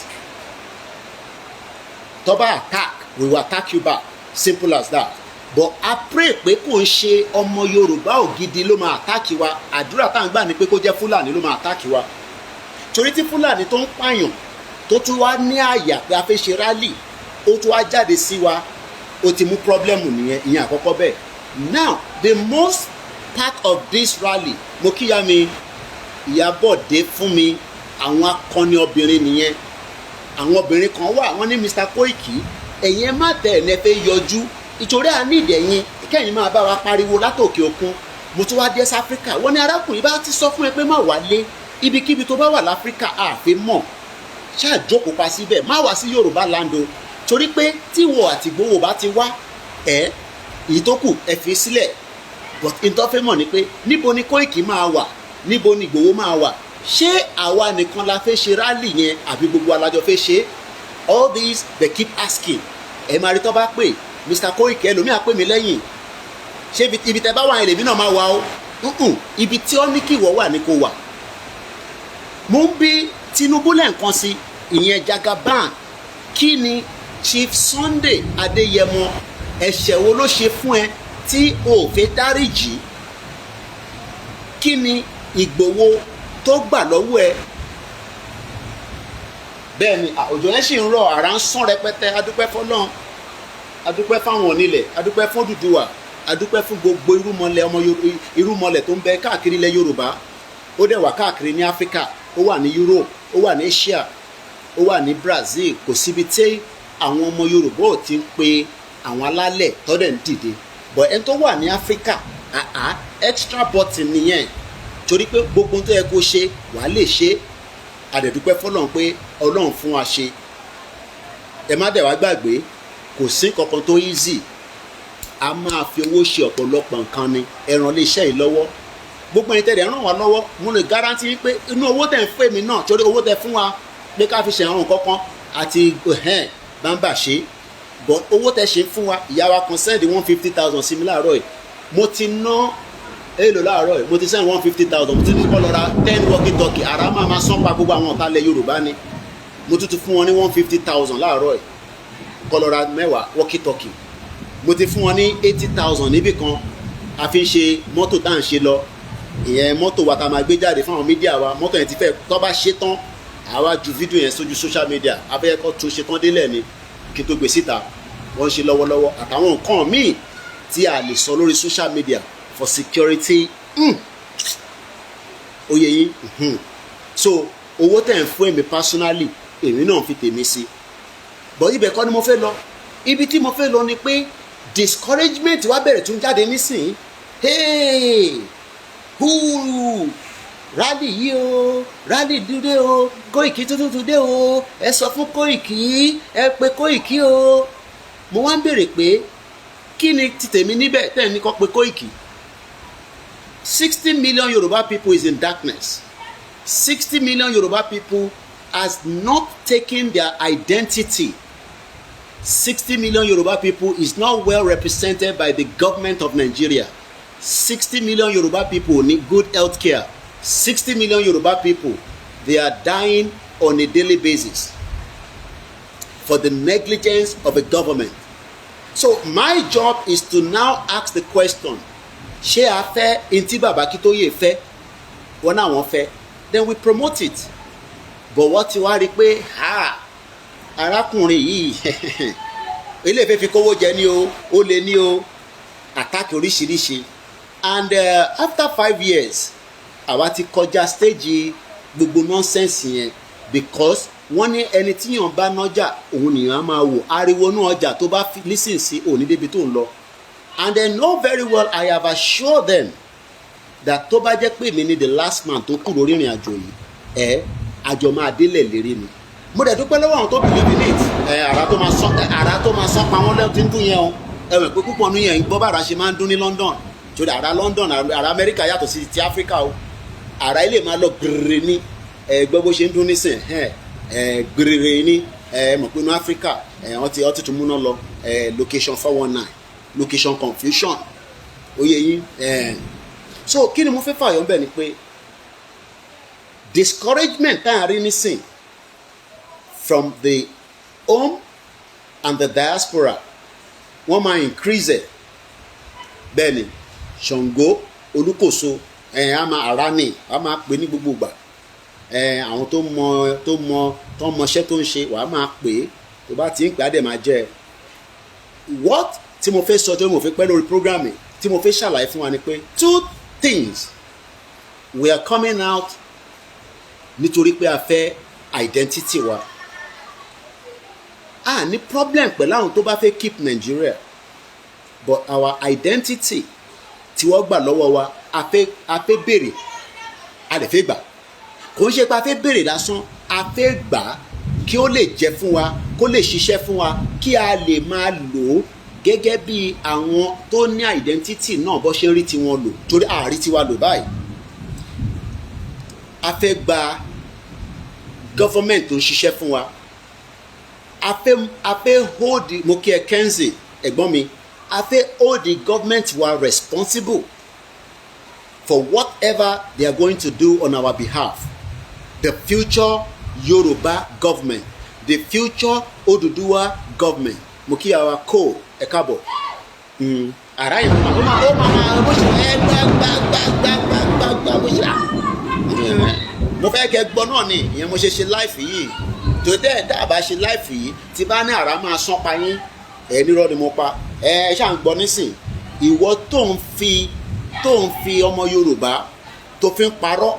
tó bá attack, we will attack you back, simple as that. But I pray pé kò ń ṣe ọmọ Yorùbá ògidì ló máa attack wa. Àdúrà tá à ń gbà ní pé kó jẹ́ Fúlàní ló máa attack wa, torí tí Fúlàní tó ń pààyàn, tó tún wá ní àyà pé a fẹ́ ṣe rally, ó tún wá jáde sí wa, ó ti mú problem nìyẹn. Ìyẹn àkọ́kọ́ bẹ́ẹ̀. Now the most part of this rally, mo kíyà mi Ìyábọ̀dé fún mi, àwọn akọni obìnrin nìyẹn. Àwọn obìnrin kan wà, wọ́n ní, "Mr Koiki, ẹ̀yin ẹ má tẹ̀ ẹ̀ nẹ́fẹ̀ yọjú ìtòrí à ní ìdẹ̀yìn kẹ́yìn máa bá wa pariwo látòkè òkun." Mo tún wá dé sí Áfíríkà, wọ́n ní arákùnrin bá ti sọ fún ẹ pé má wálé, ibikíbi tó bá wà láfíríkà àfi mọ̀ ṣáà jókòó pa síbẹ̀, má wá sí Yorùbá land o, torí pé tíwọ àti Ìgbòho bá ti wá ẹ, èyí tó kù ẹ fi sílẹ̀. But ìtọ́fẹ́ mọ̀ ni pé níbo ni Kóìkì máa wà, níbo ni Ìgbòho máa wà? Ṣé àwa nìkan la fẹ́ ṣe rally yẹn àbí gbogbo alájọ fẹ́ ṣe? All these they keep asking. Ẹ máa rí tó bá pè Mr Koiki, ẹlòmíà pè mí lẹ́yìn, ṣé ibi tẹ bá wà yẹn lèmi náà máa wà o? Ibi tí ó ní kí ìwọ wà ní kò wà. Mo ń bí Tinubu lẹ́ǹkan sí, ìyẹn Jagaban, kí ni Chief Sunday Adéyẹmọ, ẹ̀ṣẹ̀ wo ló ṣe fún ẹ tí o ò fẹ́ dáríjì? Kí ni Ìgbòho tó gbà lọ́wọ́ ẹ? Bẹ́ẹ̀ ni, òjò yẹn sì ń rọ̀, àrá ń sán rẹpẹtẹ. Adúpẹ́ fọlọ́run, adúpẹ́ fáwọn onílẹ̀, adúpẹ́ fún Odùduwà, adúpẹ́ fún gbogbo irúmọlẹ̀, ọmọ irúmọlẹ̀ tó ń bẹ káàkiri ilẹ̀ Yorùbá. Ó dẹ̀ wà káàkiri ní Áfíríkà, ó wà ní Europe, ó wà ní Asia, ó wà ní Brazil. Kò síbi tí àwọn ọmọ Yorùbá ò ti ń pe àwọn alálẹ̀ tọ́dẹ̀ ń dìde. But ẹni tó wà ní Áfíríkà, àá extra button nìyẹn, torí pé gbogbo ohun tó yẹ kó ṣe, wàá lè ṣe. Àdẹ̀dúpẹ́ fọlọ́run pé Ọlọ́run fún wa ṣe. Ẹ má dẹ̀ wá gbàgbé, kò sí kankan tó easy. A máa fi owó ṣe ọ̀pọ̀lọpọ̀ nǹkan ni. Ẹ ràn iléeṣẹ́ yìí lọ́wọ́. Gbogbo ẹni tẹ̀lé ràn wá lọ́wọ́, mo lè guarantee pé inú owó tẹ̀ ń fún èmi náà, torí owó tẹ̀ fún wa pé ká fi ṣe àwọn nǹkan kan àti bámbà ṣe, but owó tẹ̀ ṣe fún wa, ìyá wa kan send 150,000 sí mi láàárọ̀ yìí. Mo ti ná èlò láàárọ̀ yìí, mo ti send 150,000. Mo ti ní kọ́ lọ ra 10 walkie talkie. Àrà máa ma sán pa gbogbo àwọn ọ̀tá ilẹ̀ Yorùbá ni. Mo tún ti fún wọn ní 150,000 láàárọ̀ yìí, kọ́ lọ ra 10 walkie talkie. Mo ti fún wọn ní 80,000 níbì kan, a fi ń ṣe mọ́tò tá à ń ṣe lọ, ìyẹn mọ́tò wa tá a máa gbé jáde fún àwọn media wa. Mọ́tò yẹn ti fẹ́ tó bá ṣe tán, àwa ju fídíò yẹn sójú social media. Abẹ́yẹ́kọ́ tún ṣe tán délẹ̀ ni kí n tó gbé síta. Wọ́n ń ṣe lọ́wọ́lọ́wọ́, àtàwọn nǹkan míì tí a lè sọ lórí social media for security. Ó yẹ yín. So owó tẹ̀ ń fún èmi personally, èmi náà fi tèmi sí, but ibẹ̀ kọ́ ni mo fẹ́ lọ. Ibi tí mo fẹ́ lọ ni pé discouragement wá bẹ̀rẹ̀ tún jáde nísìnyí. Hey, huu, rally yìí o, rally dúdé o, Kóìkì tuntun dé o, ẹ sọ fún Kóìkì, ẹ pé Kóìkì o. Mo wá ń béèrè pé kí ni ti tèmi níbẹ̀ tẹ́ ẹ ní kọ́ pé Kóìkì? 60 million Yoruba people is in darkness. 60 million Yoruba people has not taken their identity. 60 million Yoruba people is not well represented by the government of Nigeria. 60 million Yoruba people need good health care. 60 million Yoruba people, they are dying on a daily basis for the negligence of a government. So my job is to now ask the question, ṣé a fẹ́ ntí bàbá Akíntóyè fẹ́? Wọn náà wọ́n fẹ́, then we promote it. But wọ́n ti wá rí i pé ha, arákùnrin yìí, eléyìí fẹ́ fi kówó jẹ ní o, ó lè ní o, attack oríṣiríṣi. And after 5 years, àwa ti kọjá stage gbogbo nonsense yẹn, because wọ́n ní ẹni tí yàn bá nájà, òun nìyàn á máa wò. Ariwo inú ọjà tó bá listen sí òní débi tó ń lọ. And they know very well, I have assured them that tó bá jẹ́ pé èmi ni the last man tó kù lórí ìrìn àjò yìí, ẹ àjọ máa délẹ̀ lérí ni. Mo dẹ̀ dúpẹ́ lọ́wọ́ àwọn tó believe in it. Ẹ àrà tó máa sán, àrà tó máa sán pa wọ́n lẹ́yìn tí ń dún yẹn o. Ẹ mọ̀ pé púpọ̀ nínú yẹn ń gbọ́ bàrà ṣe máa ń dún ní London, torí àrà London, àrà Amẹ́ríkà yàtọ̀ sí ti Áfíríkà o. Àrà ilé máa lọ gbèrè ní. Ẹ gbọ́ bó ṣe ń dún nísìn, ẹ ẹ gbèrè ní. Ẹ mọ̀ pé inú Áfíríkà, ẹ wọ́n ti tún múná lọ. Ẹ location 419, location confusion, ó yẹ yín. Ẹ so kí ni mo fẹ́ fààyàn bẹ́ẹ̀ ni pé discouragement tá à ń rí nísìn from the home and the diaspora, wọ́n máa increase ẹ̀. Bẹ́ẹ̀ ni Ṣàngó Olúkòso, ẹ̀ á máa ara ní, á máa pè ní gbogbo ìgbà. Ẹ̀ àwọn tó mọ, tó mọ, tó mọṣẹ́ tó ń ṣe, wàá máa pè é. Tó bá ti ń pè á dẹ̀ máa jẹ́ ẹ. What tí mo fẹ́ sọ, tó mo fẹ́ pẹ́ lórí program tí mo fẹ́ ṣàlàyé fún wa ni pé two things: we are coming out nítorí pé a fẹ́ identity wa. A ní problem pẹ̀lú àwọn tó bá fẹ́ keep Nigeria, but our identity tí wọ́n gbà lọ́wọ́ wa, a fẹ́ béèrè, a lè fẹ́ gbà. Kò ń ṣe pé a fẹ́ béèrè lásán, a fẹ́ gbà á kí ó lè jẹ́ fún wa, kó lè ṣiṣẹ́ fún wa, kí a lè máa lò ó gẹ́gẹ́ bí àwọn tó ní identity náà bó ṣe ń rí tiwọn lò, torí àárí tiwa lò báyìí. A fẹ́ gba government tó ń ṣiṣẹ́ fún wa. A fẹ́ hold, mo kí ẹ Kenzie, ẹ̀gbọ́n mi, a fẹ́ hold the government wa responsible for whatever they are going to do on our behalf. The future Yoruba government, the future Oduduwa government. Mo kí àwa kó ẹ káàbọ̀. Àrá yẹn ó máa bó ṣe ẹ gbá gbá gbá gbá gbá gbá gbá bó ṣe mo fẹ́ kẹ́ gbọ́ náà ni. Ìyẹn mo ṣe ṣe live yìí tó dẹ́ ẹ̀ dábàá ṣe live yìí. Tí bá ní àrá máa sán pa yín, ẹ nírọ́ ni mo pa. Ẹ ṣáà ń gbọ́ nísìn. Ìwọ tó ń fi ọmọ Yorùbá tó fi ń parọ́,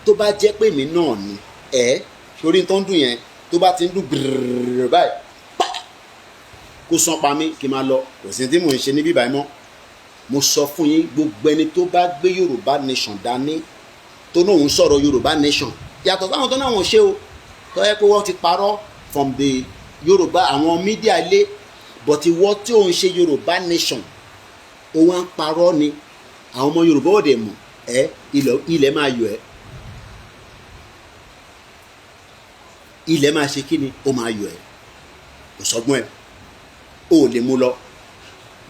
tó bá jẹ́ pé èmi náà ni ẹ sórí tó ń dùn yẹn, tó bá ti ń dùn gbìrìrì báyìí, kó sán pa mí kí n máa lọ. Kò sí tí mò ń ṣe níbí báyìí mọ́. Mo sọ fún yín, gbogbo ẹni tó bá gbé Yorùbá nation dání, tó náà ń sọ̀rọ̀ Yorùbá nation, yàtọ̀ sáwọn tó náà wọ́n ṣe o, tó yẹ pé wọ́n ti parọ́ from the Yorùbá àwọn media ilé, but ìwọ tí ò ń ṣe Yorùbá nation, ó wá ń parọ́ ni, àwọn ọmọ Yorùbá ò dẹ̀ mọ̀ ẹ́. Ilẹ̀ máa yọ ẹ́, ilẹ̀ máa ṣe kí ni, ó máa yọ ẹ́. Kò sọ́gbọ́n ẹ̀, ó lè mú lọ.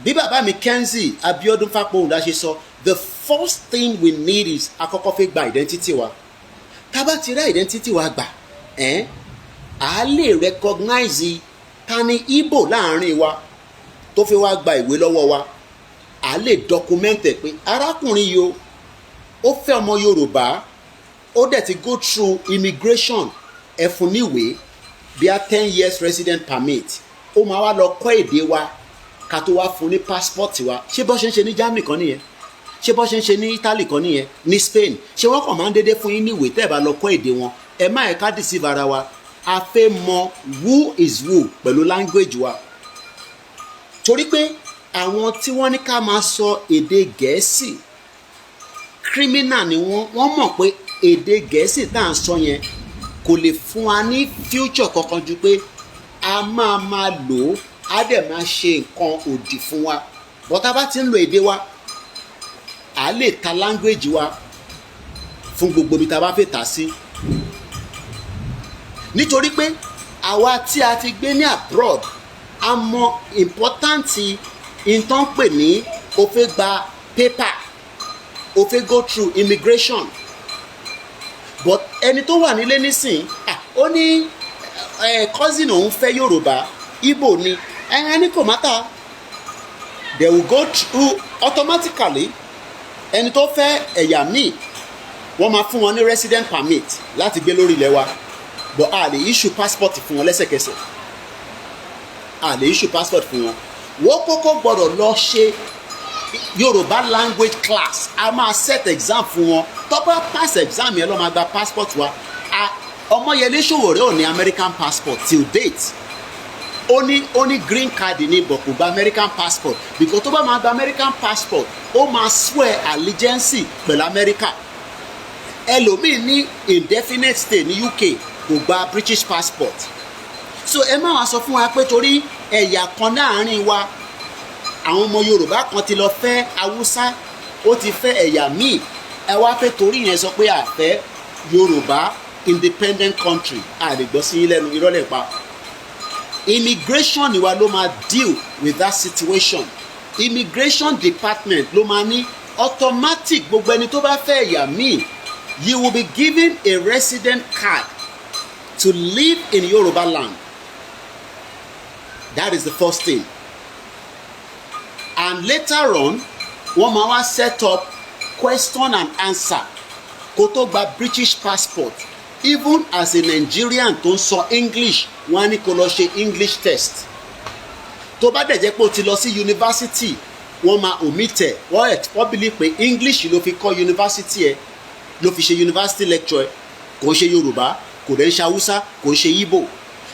Bí bàbá mi Kenzie Abiodun Fápòhùndà ṣe sọ, the first thing we need is akọ́kọ́ fẹ́ gba identity wa. Tá bá ti rí identity wa gbà ẹ́n, à á lè recognize ta ni Igbo láàrin wa tó fi wá gba ìwé lọ́wọ́ wa. À lè document ẹ̀ pé arákùnrin yìí o, ó fẹ́ ọmọ Yorùbá, ó dẹ̀ ti go through immigration, ẹ fún níwèé bíi 10 years resident permit. Ó máa wá lọ kọ́ èdè wa ká tó wá fún ní passport wa. Ṣé bó ṣe ń ṣe ní Germany kan nìyẹn? Ṣé bó ṣe ń ṣe ní Italy kan nìyẹn? Ní Spain, ṣé wọ́n kàn máa ń dédé fún yín níwèé tẹ́ ẹ bá lọ kọ́ èdè wọn? Ẹ má ẹ̀ka deceive ara wa. A fẹ́ mọ who is who pẹ̀lú language wa, torí pé àwọn tí wọ́n ní ká máa sọ èdè Gẹ̀ẹ́sì, criminal ni wọ́n. Wọ́n mọ̀ pé èdè Gẹ̀ẹ́sì tá à ń sọ yẹn kò lè fún wa ní future kankan ju pé a máa máa lò ó, á dẹ̀ máa ṣe nǹkan òdì fún wa. But tá a bá ti ń lo èdè wa, à lè ta language wa fún gbogbo ibi tá a bá fẹ́ tà sí, nítorí pé àwa tí a ti gbé ní abroad, a mọ important nǹkan pè ní o fẹ́ gba paper, o fẹ́ go through immigration. But ẹni tó wà nílé nísìn, ó ní cousin òun fẹ́ Yorùbá, Igbo ni ẹni, kò matter, they will go through automatically. Ẹni tó fẹ́ ẹ̀yà míì, wọ́n máa fún wọn ní resident permit láti gbé lórí ilẹ̀ wa, but a lè issue passport fún wọn lẹ́sẹ̀kẹsẹ̀. A lè issue passport fún wọn. Wọ́n kọ́kọ́ gbọ́dọ̀ lọ ṣe Yorùbá language class. A máa set exam fún wọn. Tó bá pass exam yẹn, ló máa gba passport wa. Ọmọyẹlé Sowore ò ní American passport till date. Ó ní green card ní, but kò gba American passport, because tó bá máa gba American passport, ó máa swear allegiance pẹ̀lú America. Ẹlòmíì ní indefinite stay ní UK, kò gba British passport. So ẹ má wá sọ fún wa pé torí ẹ̀yà kan láàrin wa, àwọn ọmọ Yorùbá kan ti lọ fẹ́ Haúsá, ó ti fẹ́ ẹ̀yà míì, ẹ wá fẹ́ torí yẹn sọ pé àfẹ́ Yorùbá independent country. A lè gbọ́ sí yín lẹ́nu, irọ́ lẹ̀ pa. Immigration wa ló máa deal with that situation. Immigration department ló máa ní automatic, gbogbo ẹni tó bá fẹ́ ẹ̀yà míì, you will be given a resident card to live in Yoruba land. That is the first thing, and later on, wọ́n máa wá set up question and answer kó tó gba British passport. Even as a Nigerian tó ń sọ English, wọ́n á ní kó lọ ṣe English test. Tó bá dẹ̀ jẹ́ pé o ti lọ sí yunifásitì, wọ́n máa omit ẹ̀. Wọ́n believe pé English ló fi kọ́ yunifásitì ẹ̀, ló fi ṣe university lecture ẹ̀, kò ń ṣe Yorùbá, kò dẹ̀ ń ṣe Haúsá, kò ń ṣe Igbo.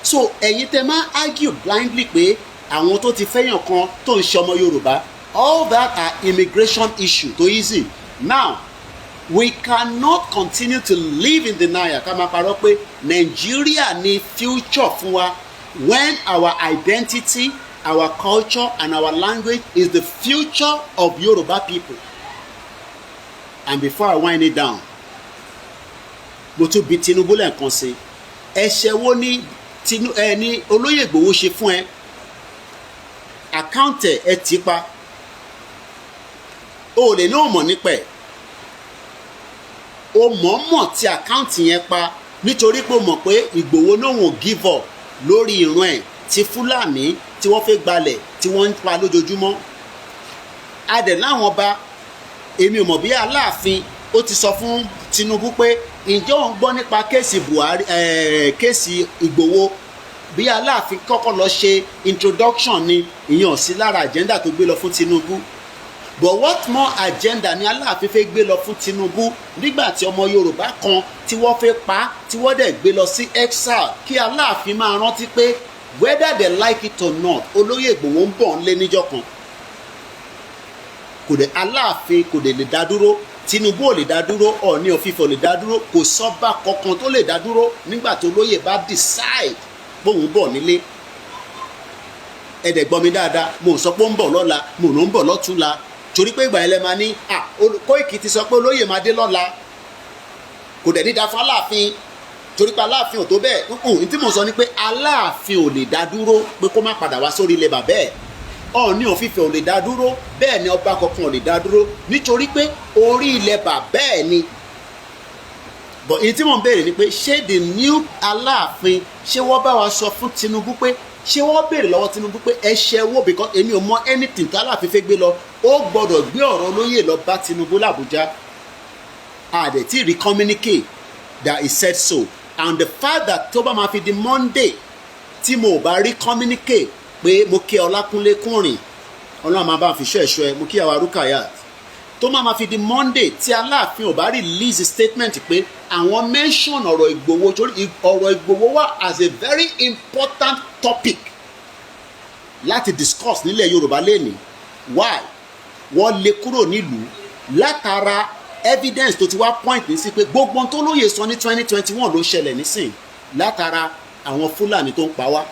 So ẹ̀yin tẹ́ máa argue blindly pé àwọn tó ti fẹ́yàn kan tó ń ṣe ọmọ Yorùbá, all that are immigration issue tó easy. Now, we cannot continue to live in denial, ká máa parọ́ pé Nàìjíríà ní future fún wa when our identity, our culture and our language is the future of Yoruba people. And before I wind it down, mo tún bi Tinubu lẹ́ẹ̀kan sí, ẹ̀ṣẹ̀ wo ni Tinu ẹ ní olóyè Ìgbòho ṣe fún ẹ? Account ẹ tì pa, o ò lè ní òmò nípa ẹ̀. O mọ̀ọ́mọ̀ tí account yẹn pa nítorí pé o mọ̀ pé Ìgbòho náà won't give up lórí ìran ẹ̀ tí Fúlàní tí wọ́n fẹ́ gbalẹ̀ tí wọ́n ń pa lójoojúmọ́. Adẹ̀ láwọn ọba, èmi ò mọ̀ bí Aláàfin ó ti sọ fún Tinubu pé ǹjẹ́ òun gbọ́ nípa case Buhari, case Ìgbòho, bí Aláàfin kọ́kọ́ lọ ṣe introduction ni. Ìyẹn ò sí lára agenda tó gbé lọ fún Tinubu. But what more agenda ni Aláàfin fẹ́ gbé lọ fún Tinubu nígbà tí ọmọ Yorùbá kan tí wọ́n fẹ́ pa, tí wọ́n dẹ̀ gbé lọ sí exile? Kí Aláàfin máa rántí pé whether they like it or not, olóyè Ìgbòho ń bọ̀ ń lé níjọ́ kan. Kò dé Aláàfin kò dé lè dá dúró, Tinubu ò lè dá dúró, Ọọ̀ni of Ifẹ̀ ò lè dá dúró, kò sọ́ba kankan tó lè dá dúró nígbà tó lóyè bá decide bóun bọ̀ nílé. Ẹ dẹ̀ gbọ́ mi dáadáa, mo sọ pé ó ń bọ̀ lọ́la, mo ń bọ̀ lọ́túnla, torí pé ìgbà yẹn lẹ máa ní Kóìkì ti sọ pé olóyè máa dé lọ́la, kò dẹ̀ ní da fún Aláàfin torí pé Aláàfin ò tó bẹ́ẹ̀. Ní tí mo sọ ni pé Aláàfin ò lè dá dúró pé kó má padà wá sórí ilẹ̀ bàbẹ́ ẹ̀. Ọọ̀ni of Ifẹ̀ ò lè dá dúró, bẹ́ẹ̀ ni ọba kankan ò lè dá dúró nítorí pé orí ilẹ̀ bàbẹ́ ẹ̀ ni. But èyí tí mò ń béèrè ni pé, ṣé the new Aláàfin, ṣé wọ́n bá wa sọ fún Tinubu pé, ṣé wọ́n béèrè lọ́wọ́ Tinubu pé ẹ̀ṣẹ̀ wo? Because èmi ò mọ anything tí Aláàfin fẹ́ gbé lọ. Ó gbọ́dọ̀ gbé ọ̀rọ̀ olóyè lọ bá Tinubu l'Àbújá. Àdẹ̀ tí rí communicate that he said so. And the fact that tó bá máa fi di Monday tí mo ò bá rí communicate pé mo kí Ọlákúnlé Kúnrìn, Ọlọ́run máa bá fi ṣọ́ ẹ̀ṣọ́ ẹ, mo kí àwa Rukayat, tó máa fi di Monday tí Aláàfin ò bá release statement pé àwọn mention ọ̀rọ̀ Ìgbòho, torí ọ̀rọ̀ Ìgbòho wà as a very important topic láti discuss nílẹ̀ Yorùbá lẹ́nìí. Why? Wọ́n lé kúrò nílùú látara evidence tó ti wá point ní sí pé gbogbo ohun tó lóye sọ ní 2021 ló ṣẹlẹ̀ nísìn látara àwọn Fúlàní tó ń pa wá.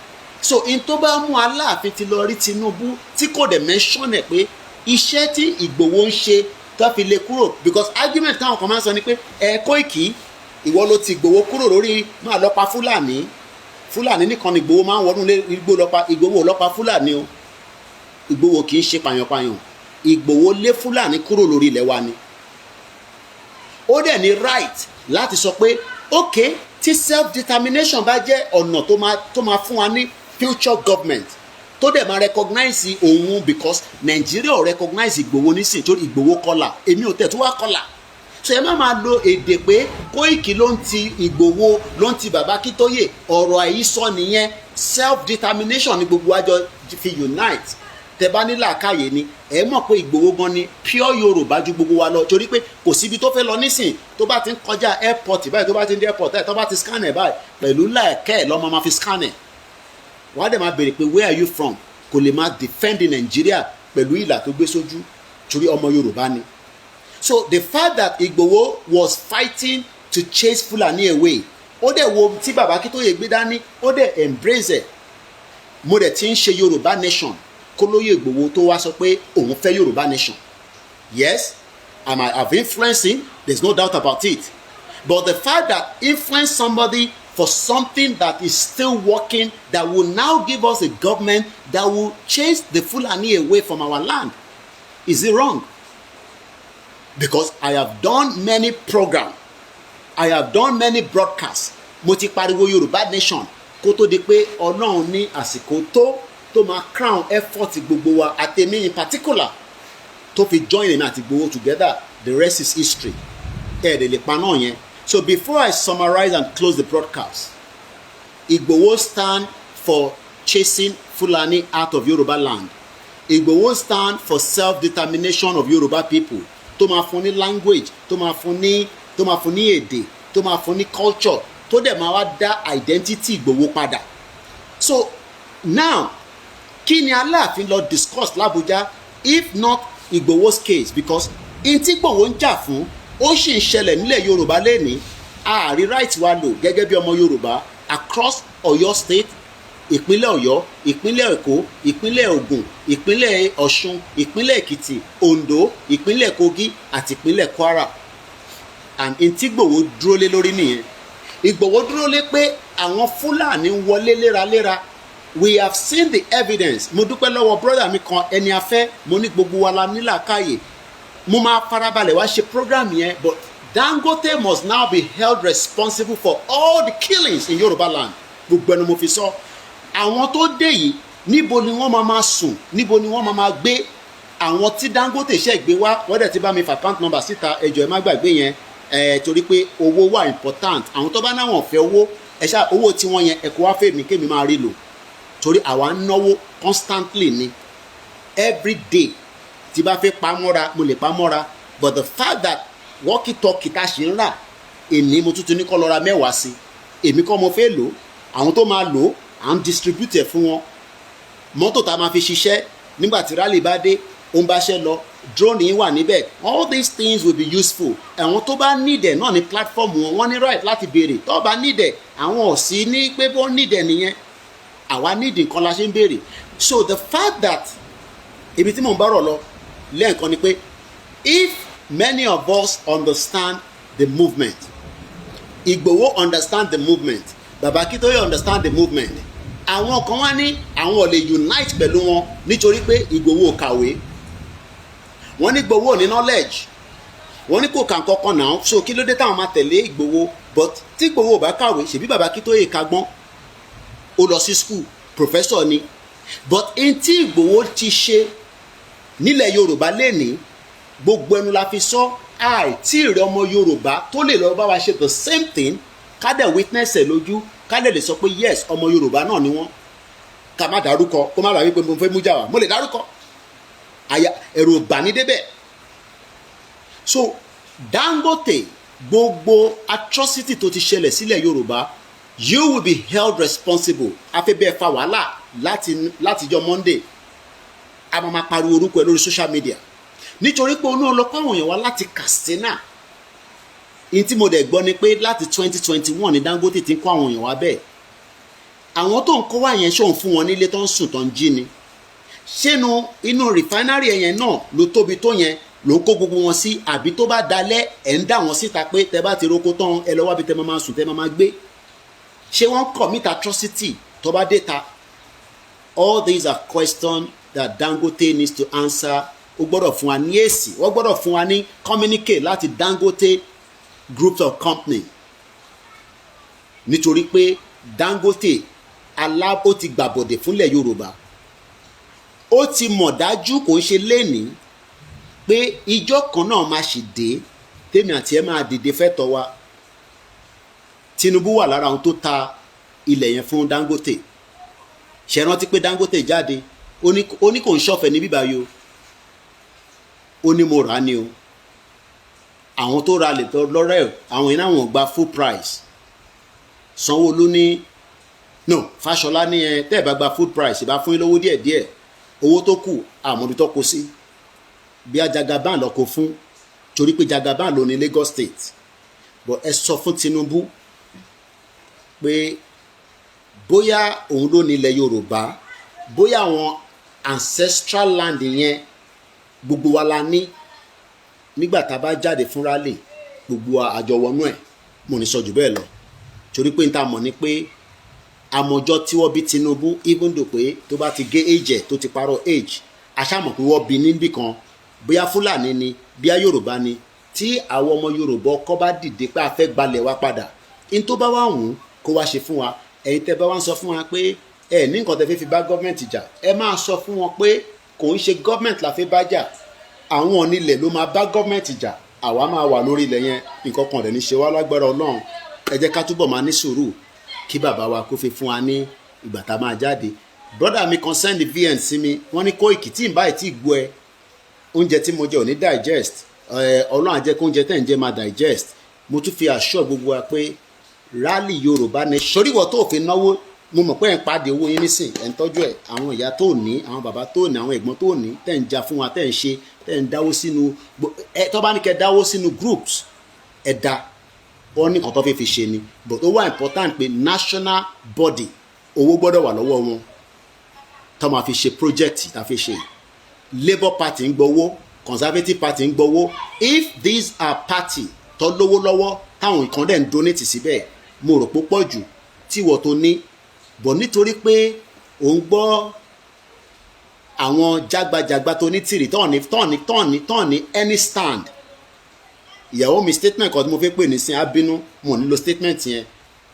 So in tó bá mú Aláàfin ti lọ rí Tinubu tí kò dẹ̀ mention ẹ̀ pé iṣẹ́ tí Ìgbòho ń ṣe tó fi lè kúrò, because argument táwọn kan máa ń sọ ni pé ẹ Kóìkì, ìwọ ló ti Ìgbòho kúrò lórí máa lọ pa Fúlàní. Fúlàní nìkan ni Ìgbòho máa ń wọnú igbó lọ pa. Ìgbòho lọ pa Fúlàní o. Ìgbòho kì í ṣe pàyànpàyàn. Ìgbòho lé Fúlàní kúrò lórí ilẹ̀ wa ni. Ó dẹ̀ ní right láti sọ pé ok, tí self determination bá jẹ́ ọ̀nà tó máa fún wa ní future government tó dẹ̀ máa recognize òun, because Nàìjíríà ò recognize Ìgbòho nísìnyí torí Ìgbòho kọlà, èmi ò tẹ̀ tó wá kọlà. So ẹ má máa lo èdè pé Kóìkì ló ń ti Ìgbòho, ló ń ti bàbá Akíntóyè. Ọ̀rọ̀ àhesọ nìyẹn. Self determination ni gbogbo àjọ fi unite. Tẹ bá ní làákàyè ni ẹ mọ̀ pé Ìgbòho gan ni pure Yorùbá ju gbogbo wa lọ, torí pé kò síbi tó fẹ́ lọ nísìn. Tó bá ti ń kọjá airport báyìí, tó bá ti ń dé airport báyìí, tó bá ti scan ẹ̀ báyìí, pẹ̀lú làákẹ́ ẹ̀ lọ́mọ máa fi scan ẹ̀, wọ́n á dẹ̀ máa béèrè pé, "Where are you from?" Kò lè máa defend Nàìjíríà pẹ̀lú ìlà tó gbé sójú torí ọmọ Yorùbá ni. So the fact that Igboho was fighting to chase Fulani away, ó dẹ̀ wo tí bàbá Akíntóyè gbé dání, ó dẹ̀ embrace ẹ̀. Mo dẹ̀ ti ń ṣe Yorùbá nation kólóyè Ìgbòho tó wá sọ pé òun fẹ́ Yorùbá nation. Yes, I might have influenced him, there is no doubt about it, but the fact that influence somebody for something that is still working, that will now give us a government that will chase the Fulani away from our land, is it wrong? Because I have done many programs, I have done many broadcasts, mo ti pariwo Yorùbá nation kó tó di pé Ọlọ́run ní àsìkò tó máa crown effort gbogbo wa, àtẹ̀mí in particular, tó fi join èmi àti Igboho together. The rest is history. Ẹ̀ẹ́dẹ̀ lè pa náà yẹn. So before I summarize and close the broadcast, Igboho stand for chasing Fulani out of Yoruba land. Igboho stand for self-determination of Yoruba people, tó máa fún ní language, tó máa fún ní èdè, tó máa fún ní culture, tó dẹ̀ máa wá dá identity Igboho padà. So now, kí ni Aláàfin lọ discuss l'Abuja if not Igboho's case? Because n tí Igboho ń jà fún, ó sì ń ṣẹlẹ̀ nílẹ̀ Yorùbá lẹ́ni. Ààrí right wa lò gẹ́gẹ́ bí ọmọ Yorùbá across Ọ̀yọ́ State, ìpínlẹ̀ Ọ̀yọ́, ìpínlẹ̀ Èkó, ìpínlẹ̀ Ògùn, ìpínlẹ̀ Ọ̀ṣun, ìpínlẹ̀ Èkìtì, Oǹdó, ìpínlẹ̀ Kogi àti ìpínlẹ̀ Kwara. And n tí Ìgbòho dúró lé lórí nìyẹn. Ìgbòho dúró lé pé àwọn Fúlàní ń wọlé léraléra. We have seen the evidence. Mo dúpẹ́ lọ́wọ́ brother mi kan, ẹni afẹ́. Mo ní gbogbo wa la nílàákàyè. Mo máa farabalẹ̀ wá ṣe program yẹn, but Dangote must now be held responsible for all the killings in Yoruba land. Gbogbo ẹnu mo fi sọ. Àwọn tó dé yìí, níbo ni wọ́n máa máa sùn? Níbo ni wọ́n máa máa gbé? Àwọn tí Dangote ṣe gbé wá, wọ́n dẹ̀ ti bá mi fa account number síta. Ẹ jọ̀ọ́, ẹ má gbàgbé yẹn ẹ, torí pé owó wà important. Àwọn tó bá náwọn fẹ́ owó, ẹ ṣá owó tí wọ́n yẹn, ẹ kó wá fèmí kémi máa rí lò, torí àwa ń náwó constantly ni, every day. Tí bá fẹ́ pa mọ́ra, mo lè pa mọ́ra, but the fact that walkie talkie tá a ṣe ń rà èní, mo tuntun ní kọ́ lọ ra 10 sí. Èmi kọ́ mo fẹ́ lò, àwọn tó máa lò, à ń distribute ẹ̀ fún wọn. Mọ́tò tá a máa fi ṣiṣẹ́ nígbà tí rally bá dé, ó ń báṣẹ́ lọ. Drone yìí wà níbẹ̀. All these things will be useful. Àwọn tó bá need ẹ̀ náà ní platform wọn, wọ́n ní right láti béèrè. Tó bá need ẹ̀, àwọn ò sí ní pé wọ́n need ẹ̀ nìyẹn. Àwa need nǹkan la ṣe ń béèrè. So the fact that ibi tí mò ń bá rọ̀ lọ lẹ́ẹ̀kan ni pé if many of us understand the movement, Igboho understand the movement, Baba Akintoye understand the movement, àwọn kan wá ní àwọn ò lè unite pẹ̀lú wọn nítorí pé Igboho kàwé. Wọ́n ní Igboho ní knowledge, wọ́n ní kò kà nǹkan náà, so kí ló dé táwọn máa tẹ̀lé Igboho? But tí Igboho ò bá kàwé, ṣèbí Baba Akintoye kagbọ́n, ó lọ sí school, professor ni. But n tí Igboho ti ṣe nílẹ̀ Yorùbá lẹ́ni, gbogbo ẹnu la fi sọ, àìtí ìrẹ́ ọmọ Yorùbá tó lè lọ bá wa ṣe the same thing, ká dẹ̀ witness ẹ̀ lójú, ká dẹ̀ lè sọ pé yes, ọmọ Yorùbá náà ni wọ́n. Ká má dárúkọ, kó má dàbí pé mo fẹ́ mú jà wá. Mo lè dárúkọ, àyà ẹ̀rù ò bà ní débẹ̀. So Dangote, gbogbo atrocity tó ti ṣẹlẹ̀ sílẹ̀ Yorùbá, you will be held responsible. Afẹ́bẹ́ẹ́ fa wàhálà láti látijọ́ Monday, a máa ma pariwo orúkọ ẹ lórí social media, nítorí pé onú ọlọ́pàá àwọn èèyàn wá láti Katsina. In tí mo dẹ̀ gbọ́ ni pé láti 2021 ní Dangote ti ń kó àwọn èèyàn wá bẹ́ẹ̀. Àwọn tó ń kó wá yẹn, ṣóun fún wọn nílé tó ń sùn, tó ń jí ni? Ṣénu inú refinery yẹn náà ló tóbi tó yẹn ló ń kó gbogbo wọn sí, àbí tó bá dalẹ̀, ẹ̀ ń dà wọ́n síta pé tẹ bá ti roko tán, ẹ lọ wábi tẹ máa sùn, tẹ máa gbé? Ṣé wọ́n commit atrocity tó bá dé ta? All these are questions that Dangote needs to answer. Ó gbọ́dọ̀ fún wa ní èsì, wọ́n gbọ́dọ̀ fún wa ní communique láti Dangote Group of Company, nítorí pé Dangote alá ó ti gbàbọ̀dẹ̀ fúnlẹ̀ Yorùbá. Ó ti mọ̀ dájú, kò ń ṣe lénìí, pé ìjọ kan náà máa ṣì dé tèmi àti ẹ máa dìde fẹ́ tọ́ wa. Tinubu wà lára àwọn tó ta ilẹ̀ yẹn fún Dangote. Ṣe rántí pé Dangote jáde, ó ní kò ń ṣọ̀fẹ́ ní bíbá yìí o, ó ní mo rà á ni o. Àwọn tó ra lè lọ́rẹ́, àwọn yẹn náà, wọ́n gba full price. Sanwó-Olú ní no, Fáṣọlá ní ẹ tẹ́ ẹ bá gba full price, ìbá fún yín lówó díẹ̀díẹ̀. Owó tó kù, àmọ́bí tó kó sí, bí a Jagaban lọ kó fún, torí pé Jagaban ló ní Lagos State. But ẹ sọ fún Tinubu pé bóyá òun ló ní ilẹ̀ Yorùbá, bóyá àwọn ancestral land yẹn, gbogbo wa la ní. Nígbà tá a bá jáde fún rally, gbogbo àjọwọnú ẹ̀. Mo ní sọ jù bẹ́ẹ̀ lọ, torí pé n ta mọ̀ ni pé àmọ̀jọ́ tí wọ́n bí Tinubu, even though pé tó bá ti gé age ẹ̀, tó ti parọ́ age, aṣáàmọ̀ pé wọ́n bí níbì kan, bóyá Fúlàní ni, bóyá Yorùbá ni. Tí àwọn ọmọ Yorùbá ọkọ bá dìde pé a fẹ́ gbalẹ̀ wa padà, n tó bá wà wùn kó wá ṣe fún wa. Ẹ̀yin tẹ́ bá wá ń sọ fún wa pé ẹ ní nǹkan tẹ́ fẹ́ fi bá gọ́ọ̀mẹ̀ntì jà, ẹ máa sọ fún wọn pé kò ń ṣe gọ́ọ̀mẹ̀ntì la fẹ́ bá jà, àwọn onílẹ̀ ló máa bá gọ́ọ̀mẹ̀ntì jà. Àwa máa wà lórí ilẹ̀ yẹn, nǹkan kan rẹ̀ ní ṣe wá lágbára Ọlọ́run. Ẹ jẹ́ ká túbọ̀ máa ní sùúrù kí bàbá wa kó fi fún wa ní ìgbà tá a máa jáde. Brother mi kan send VN sí mi, wọ́n ní Kóìkì tí n báyìí tí gbọ́ ẹ, oúnjẹ tí mo jẹ ò ní digest. Ọlọ́run á jẹ́ kó oúnjẹ tẹ̀ ń jẹ máa digest. Mo tún fi assure gbogbo wa pé rally Yorùbá ní soríwọ̀ tó fi náwó. Mo mọ̀ pé ẹ̀ ń pàdé owó yín nísìn, ẹ̀ ń tọ́jú ẹ̀. Àwọn ìyá tó ní, àwọn bàbá tó ní, àwọn ẹ̀gbọ́n tó ní, tẹ̀ ń jà fún wa, tẹ̀ ń ṣe, tẹ̀ ń dáwó sínú ẹ. Tó bá ní kẹ́ dáwó sínú groups, ẹ̀ dá wọ́n ní nǹkan tó fẹ́ fi ṣe ni. But ó wà important pé national body, owó gbọ́dọ̀ wà lọ́wọ́ wọn tó máa fi ṣe project tá a fi ṣe. Labour Party ń gbowó, Conservative Party ń gbowó. If these are party tó lówó lọ́wọ́, táwọn nǹkan dẹ̀ ń donate síbẹ̀, mo rò pé pọ̀ jù tí ìwọ tó ní bọ̀, nítorí pé ò ń gbọ́ àwọn jágbajàgba tó ní tìrì tọ́ọ̀ní tọ́ọ̀ní tọ́ọ̀ní tọ́ọ̀ní any stand. Ìyàwó mi, statement kan tí mo fẹ́ pè ní sin abínú, mo nílò statement yẹn.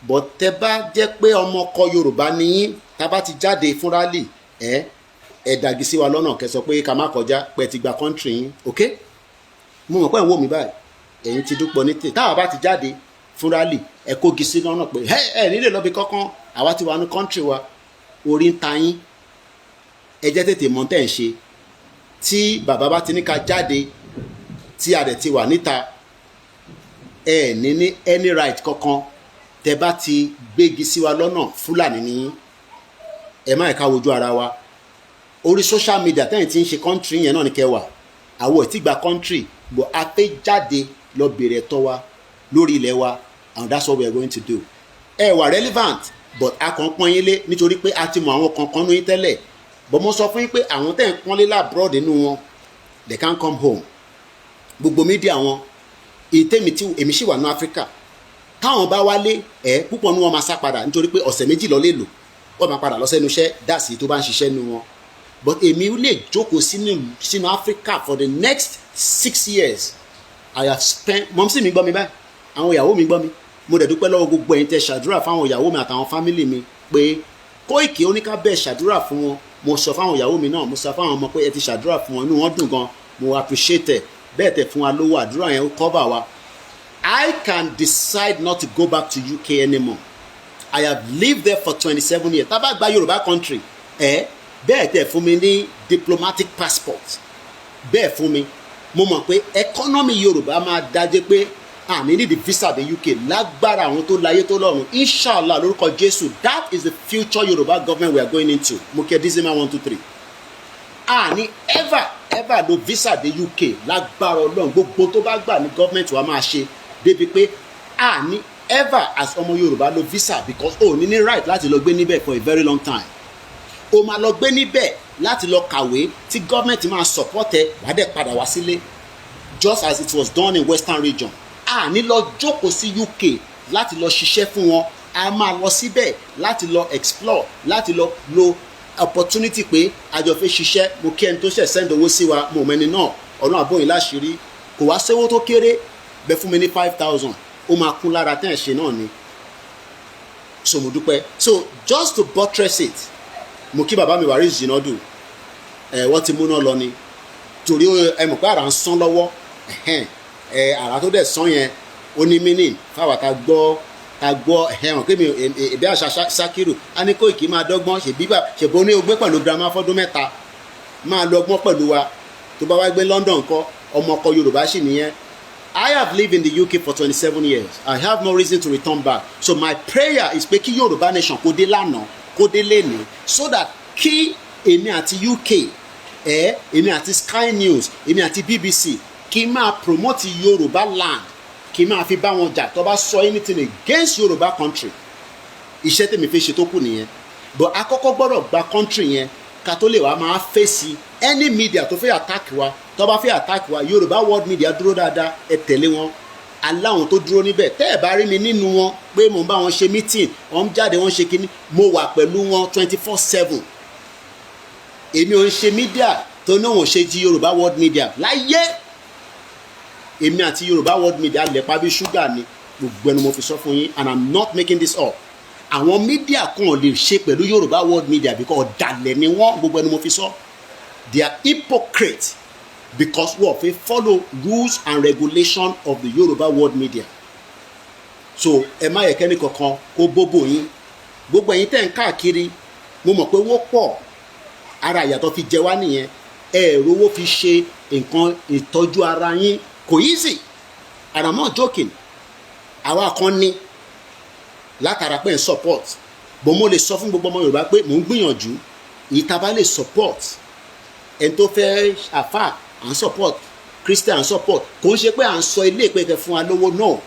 But tẹ bá jẹ́ pé ọmọ ọkọ Yorùbá ni yín, tá bá ti jáde fún rally, ẹ dàgí sí wa lọ́nà, kẹ́ sọ pé ká má kọjá, pé ti gba country yín. Ok, mo mọ̀ pé ẹ̀ ń wò mí báyìí, ẹ̀yin ti dúpọ̀ ní tè. Táwa bá ti jáde fún rally, ẹ kógi sí lọ́nà pé ẹ ẹ nílé lọ́bi kankan, àwa ti wà ní country wa. Orí ń ta yín, ẹ jẹ́ tètè mọ̀ tẹ́ ń ṣe. Tí bàbá bá ti ní ká jáde, tí a dẹ̀ ti wà níta, ẹ ní any right kankan. Tẹ́ bá ti gbégi sí wa lọ́nà, Fúlàní ní ẹ má ẹ̀ka wojú ara wa. Orí social media tẹ́yìn tí ń ṣe country yẹn náà ní kẹwàá, àwọn ò tí gba country, but a fẹ́ jáde lọ bèrè ẹ̀tọ́ wa lórí ilẹ̀ wa, and that's what we are going to do. Ẹ wà relevant, but a kàn pọ́n yín lé nítorí pé a ti mọ àwọn kankan ní tẹ́lẹ̀. But mo sọ fún yín pé àwọn tẹ́ ń pọ́n lé l'abroad nínú wọn, they can't come home. Gbogbo media wọn, ìtẹ́mi tí èmi sì wà ní Áfíríkà, táwọn bá wálé ẹ, púpọ̀ ní wọn máa sá padà, nítorí pé ọ̀sẹ̀ 2 lọ lè lò, wọ́n máa padà lọ sẹ́nu iṣẹ́ dàsí tó bá ń ṣiṣẹ́ nu wọn. But èmi lè jókòó sínú Áfíríkà for the next 6 years. I have spent, mumsy mi gbọ́ mi báyìí, àwọn ìyàwó mi gbọ́ mi. Mo dẹ̀ dúpẹ́ lọ́wọ́ gbogbo ẹ̀yin tẹ́ ṣàdúrà fáwọn ìyàwó mi àtàwọn family mi pé Kóìkì oníká bẹ́ẹ̀ ṣàdúrà fún wọn. Mo sọ fáwọn ìyàwó mi náà, mo sọ fáwọn ọmọ pé ẹ ti ṣàdúrà fún wọn, inú wọn dùn gan. Mo appreciate ẹ bẹ́ẹ̀ tẹ̀ fún wa lówó àdúrà yẹn, ó cover wa. I can decide not to go back to UK anymore. I have lived there for 27 years. Tá bá gba Yorùbá country, ẹ bẹ́ẹ̀ tẹ̀ fún mi ní diplomatic passport, bẹ́ẹ̀ fún mi, mo mọ̀ pé economy Yorùbá máa dájẹ́ pé àní ní the visa the UK lágbára àwọn tó láyé tó lọ́run, inshallah, lórúkọ Jésù. That is the future Yorùbá government we are going into. Mo kí ẹ, Dizima 123. Àní ever ever lo visa dé UK lágbára Ọlọ́run. Gbogbo tó bá gbà ní government wa máa ṣe débi pé àní ever as ọmọ Yorùbá lo visa, because o ní right láti lọ gbé níbẹ̀ for a very long time. O máa lọ gbé níbẹ̀ láti lọ kàwé, tí government máa support ẹ, wàá dẹ̀ padà wá sílé, just as it was done in Western Region. A ní lọ jókòó sí UK láti lọ ṣiṣẹ́ fún wọn. A máa lọ síbẹ̀ láti lọ explore, láti lọ lo opportunity pé àjọ fẹ́ ṣiṣẹ́. Mo kí ẹni tó ṣẹ̀ send owó sí wa, mo mẹ́ni náà, ọ̀nà àbóyìn láṣìírí. Kò wá sówó tó kéré bẹ́ẹ̀ fún mi ní 5,000, ó máa kún lára tẹ́ ẹ̀ ṣe náà ni. So mo dúpẹ́. So just to buttress it, mo kí bàbá mi Waris Jinadu. Ẹ wọ́n ti múná lọ ni, torí ẹ mọ̀ pé àrà ń sán lọ́wọ́. Ẹ àrà tó dẹ̀ sán yẹn, ó ní meaning fáwọn tá gbọ́, tá gbọ́ ẹ̀hẹ́n pé mi ìbí àṣà Sakiru á ní Kóìkì máa dọ́gbọ́n ṣèbí ṣèbó ní o gbé pẹ̀lú girama fọ́dún 3, máa lọ ọgbọ́n pẹ̀lú wa. Tó bá wá gbé London kọ́, ọmọ ọkọ Yorùbá sì nìyẹn. I have lived in the UK for 27 years. I have no reason to return back. So my prayer is pé kí Yorùbá nation kó dé lánàá, kó dé lénìí, so that kí èmi àti UK ẹ, èmi àti Sky News, èmi àti BBC, kí n máa promote Yorùbá land, kí n máa fi bá wọn jà tó bá sọ anything against Yorùbá country. Iṣẹ́ tèmi fi ṣe tó kù nìyẹn. But akọ́kọ́ gbọ́dọ̀ gba country yẹn ká tó lè wá máa fèsì any media tó fẹ́ attack wa. Tó bá fẹ́ attack wa, Yorùbá World Media dúró dáadáa, ẹ tẹ̀lé wọn. Aláwọn tó dúró níbẹ̀, tẹ́ ẹ̀ bá rí mi nínú wọn pé mò ń bá wọn ṣe meeting, wọ́n jáde, wọ́n ṣe kínní, mo wà pẹ̀lú wọn 24/7. Èmi ò ń ṣe media tó ní òun ṣe ti Yorùbá World Media láyé. Èmi àti Yorùbá World Media lẹ̀pa bí ṣúgà ni, gbogbo ẹnu mo fi sọ fún yín, and I'm not making this up. Àwọn media kan ò lè ṣe pẹ̀lú Yorùbá World Media because ọ̀dàlẹ̀ ni wọ́n. Gbogbo ẹnu mo fi sọ. They are hypocrite because wọ́n fi follow rules and regulation of the Yorùbá World Media. So ẹ má yẹ kẹ́ni kankan kó bóbò yín. Gbogbo ẹ̀yin tẹ̀ ń káàkiri, mo mọ̀ pé owó pọ̀, ara ìyàtọ̀ fi jẹ wá nìyẹn. Ẹ rówó fi ṣe nǹkan ìtọ́jú ara yín, kò easy, and I'm not joking. Àwa kan ní látara pé ń support But mo lè sọ fún gbogbo ọmọ Yorùbá pé mò ń gbìyànjú èyí tá a bá lè support. Ẹni tó fẹ́ àfà, à ń support Christian, à ń support. Kò ń ṣe pé à ń sọ ilé ìpè kẹ fún wa lówó. No,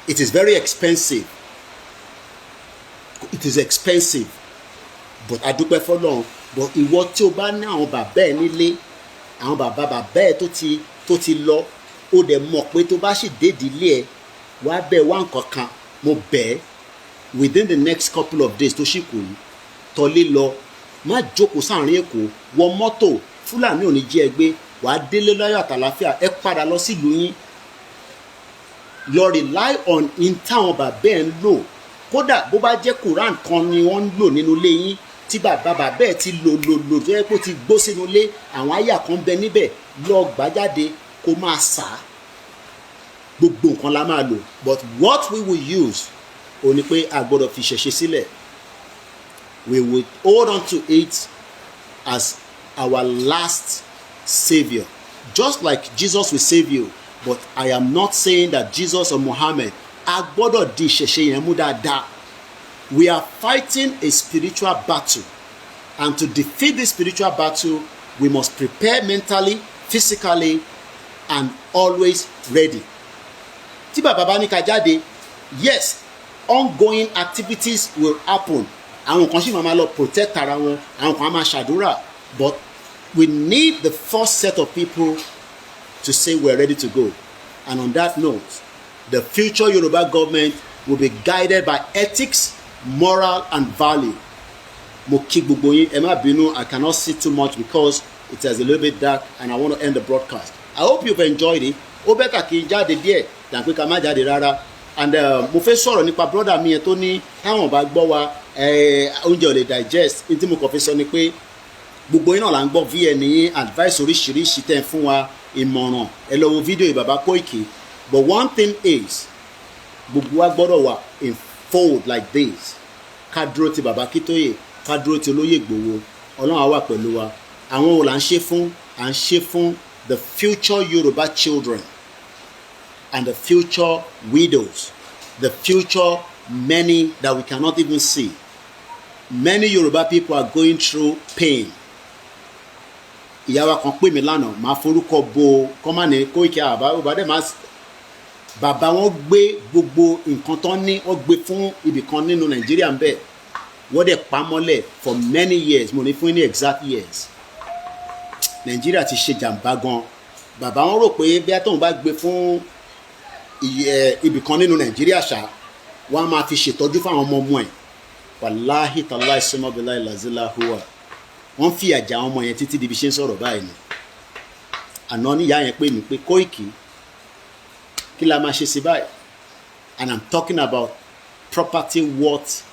it is very expensive, it is expensive, but a dúpẹ́ fọlọ́run. But ìwọ tí o bá ní àwọn bàbá ẹ nílé, àwọn bàbá bàbá ẹ tó ti lọ, ó dẹ̀ mọ̀ pé tó bá sì dédìí ilé ẹ, wàá bẹ̀ wá nǹkan kan, mo bẹ̀ ẹ́, within the next couple of days tó sì kù yìí, tọ́lé lọ, má jókòó sáàrin Èkó, wọ mọ́tò, Fúlàní ò ní jí ẹ gbé, wàá délé láyọ̀ àtàlàfíà. Ẹ padà lọ sílùú yín, lọ rely on in táwọn bàbá ẹ ń lò. Kódà bó bá jẹ́ Quran kan ni wọ́n ń lò nínú ilé yín tí bàbá bàbá ẹ ti lò lò lò, tó yẹ kó ti gbó sínú ilé, àwọn àyà kan bẹ níbẹ̀, lọ gbà jáde kó máa sà á. Gbogbo nǹkan la máa lò, but what we will use ò ní pé a gbọ́dọ̀ fi ṣẹ̀ṣẹ̀ sílẹ̀. We will hold on to it as our last saviour, just like Jesus will save you. But I am not saying that Jesus or Muhammad. A gbọ́dọ̀ di ìṣẹ̀ṣe yẹn mú dáadáa. We are fighting a spiritual battle, and to defeat this spiritual battle, we must prepare mentally, physically and always ready. Tí bàbá bá ní ká jáde, yes, ongoing activities will happen. Àwọn kan sì máa ma lọ protect ara wọn, àwọn kan á máa ṣàdúrà, but we need the first set of people to say we're ready to go. And on that note, the future Yoruba government will be guided by ethics, moral and value. Mo kí gbogbo yín. Ẹ má bínú, I cannot see too much because it is a little bit dark and I want to end the broadcast. I hope you've enjoyed it. Ó better kí n jáde díẹ̀ than pé ká má jáde rárá. And mo fẹ́ sọ̀rọ̀ nípa brother mi yẹn tó ní táwọn bá gbọ́ wa, oúnjẹ ò lè digest. Ní tí mo kàn fi sọ ni pé gbogbo yín náà là ń gbọ́ vn yín, advice oríṣiríṣi tẹ́ ń fún wa, ìmọ̀ràn. Ẹ lọ wo fídíò yìí, bàbá Koiki. But one thing is, gbogbo wa gbọ́dọ̀ wà in fold like this, ká dúró ti bàbá Akíntóyè, ká dúró ti olóyè Ìgbòho. Ọlọ́run á wà pẹ̀lú wa. Àwọn wo là ń ṣe fún? À ń ṣe fún the future Yorùbá children and the future widows, the future many that we cannot even see. Many Yoruba people are going through pain. Ìyá wa kan pè mí lánàá, máa forúkọ bo kọ́mánì Kóìkì àbá ọba dẹ̀ máa bàbá wọn gbé gbogbo nǹkan tán ní, wọ́n gbé fún ibìkan nínú Nàìjíríà ń bẹ̀, wọ́n dẹ̀ pa mọ́lẹ̀ for many years. Mo ní fún ní exact years. Nàìjíríà ti ṣe jàǹbá gan. Bàbá wọn rò pé bí tóun bá gbé fún ibìkan nínú Nàìjíríà ṣá, wọ́n á máa fi ṣètọ́jú fáwọn ọmọ ọmọ ẹ̀. Wàláhì tàláì sọmọbìláì làzílà hùwà, wọ́n fìyà jẹ àwọn ọmọ yẹn títí di bí ṣe ń sọ̀rọ̀ báyìí ni. Àná níyà yẹn pè mí pé, "Kóìkì, kí la máa ṣe sí báyìí?" And I'm talking about property worth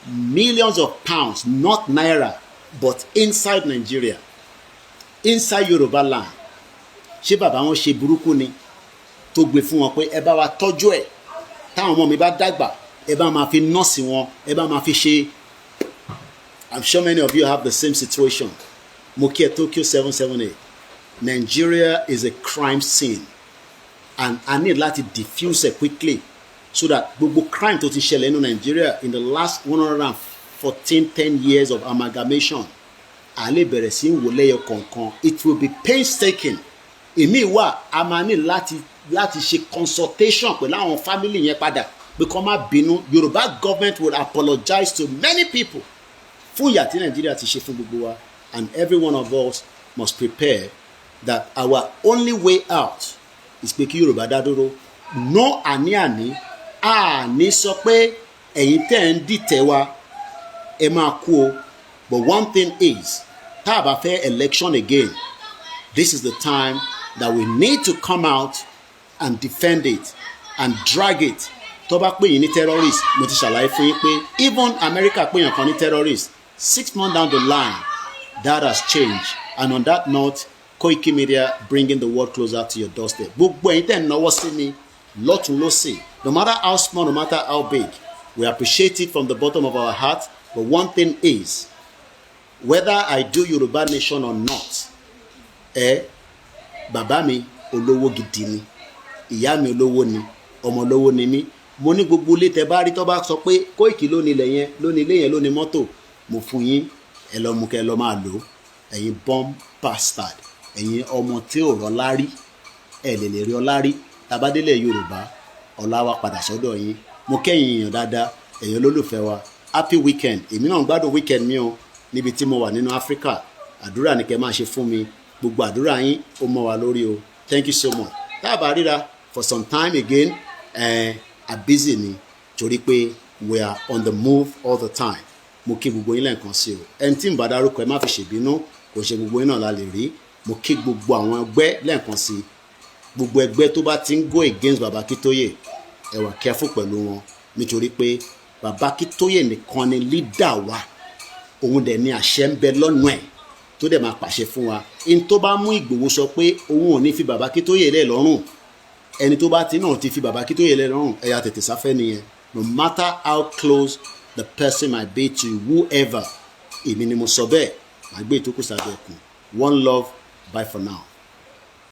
millions of pounds, not naira, but inside Nigeria, inside Yoruba land. Ṣé bàbá wọn ṣe burúkú ni tó gbé fún wọn pé ẹ bá wa tọ́jú ẹ̀, táwọn ọmọ mi bá dàgbà, ẹ bá máa fi nọ́ọ̀sì wọn, ẹ bá máa fi ṣe? I'm sure many of you have the same situation. Mo kí ẹ, Tokyo 778. Nigeria is a crime scene and I need láti diffuse it quickly so that gbogbo crime tó ti ṣẹlẹ̀ nínú Nigeria in the last 114, 10 years of amalgamation, à lè bẹ̀rẹ̀ sí í wò lẹ́yọ kọ̀ọ̀kan. It will be painstaking. Èmi wà, a máa ní láti ṣe consultation pẹ̀lú àwọn family yẹn padà pé kó má bínú. Yorùbá government will apologize to many people fún ìyà tí Nàìjíríà ti ṣe fún gbogbo wa. And every one of us must prepare that our only way out is pé kí Yorùbá dá dúró. No àní-àní, àní sọ pé ẹ̀yin tẹ́ ń dìtẹ̀ wa, ẹ máa kú o. But one thing is, tá a bá fẹ́ election again, this is the time that we need to come out and defend it and drag it. Tó bá pè yín ní terrorist, mo ti ṣàlàyé fún yín pé even America pè yàn kan ní terrorist, 6 months down the line, that has changed. And on that note, Koiki Media, bringing the world closer to your doorstep. Gbogbo ẹ̀yin tẹ́ ń náwó sí mi lọ́tún lọ́sì, no matter how small, no matter how big, we appreciate it from the bottom of our heart. But one thing is, whether I do Yoruba nation or not, ẹ bàbá mi olówó gidi ni, ìyá mi olówó ni, ọmọ olówó ni mí. Mo ní gbogbo ilé tẹ bá rí, tó bá sọ pé Kóìkì ló ní ilẹ̀ yẹn, ló ní ilé yẹn, ló ní mọ́tò, mo fún yín, ẹ lọ mú kẹ lọ máa lò ó. Ẹ̀yin bomb bastard, ẹ̀yin ọmọ tí ò rọ́lá rí, ẹ lè rí ọlá rí. Tabadélẹ̀ Yorùbá, ọlá wa padà sọ́dọ̀ yín. Mo kẹ́yìn èèyàn dáadáa, ẹ̀yin olólùfẹ́ wa, happy weekend. Èmi náà ń gbádùn weekend mi o níbi tí mo wà nínú Áfíríkà. Àdúrà ni kẹ́ máa ṣe fún mi. Gbogbo àdúrà yín, ó mọ́ wa lórí o. Thank you so much. Tá a bá ríra for some time again, a busy ni, torí pé we are on the move all the time. Mo kí gbogbo yín lẹ́ẹ̀kan sí o. Ẹni tí ń bá dárúkọ, ẹ má fi ṣèbínú, kò ṣe gbogbo yín náà la lè rí. Mo kí gbogbo àwọn ẹgbẹ́ lẹ́ẹ̀kan sí. Gbogbo ẹgbẹ́ tó bá ti ń go against Baba Akíntóyè, ẹ wà careful pẹ̀lú wọn, nítorí pé Baba Akíntóyè nìkan ni leader wa. Òun dẹ̀ ni àṣẹ ń bẹ lọ́nà ẹ̀ tó dẹ̀ máa pàṣẹ fún wa. In tó bá mú Ìgbòho sọ pé òun ò ní fi Baba Akíntóyè lẹ̀ lọ́rùn, ẹni tó bá ti náà ti fi Baba Akíntóyè lẹ̀ lọ́rùn, ẹ̀yà tètè sáfẹ́ nìyẹn, no matter how close the person might be to whoever. Èmi ni mo sọ bẹ́ẹ̀. Màá gbé ìtókù sábẹ́ ẹ̀kún. One love, bye for now.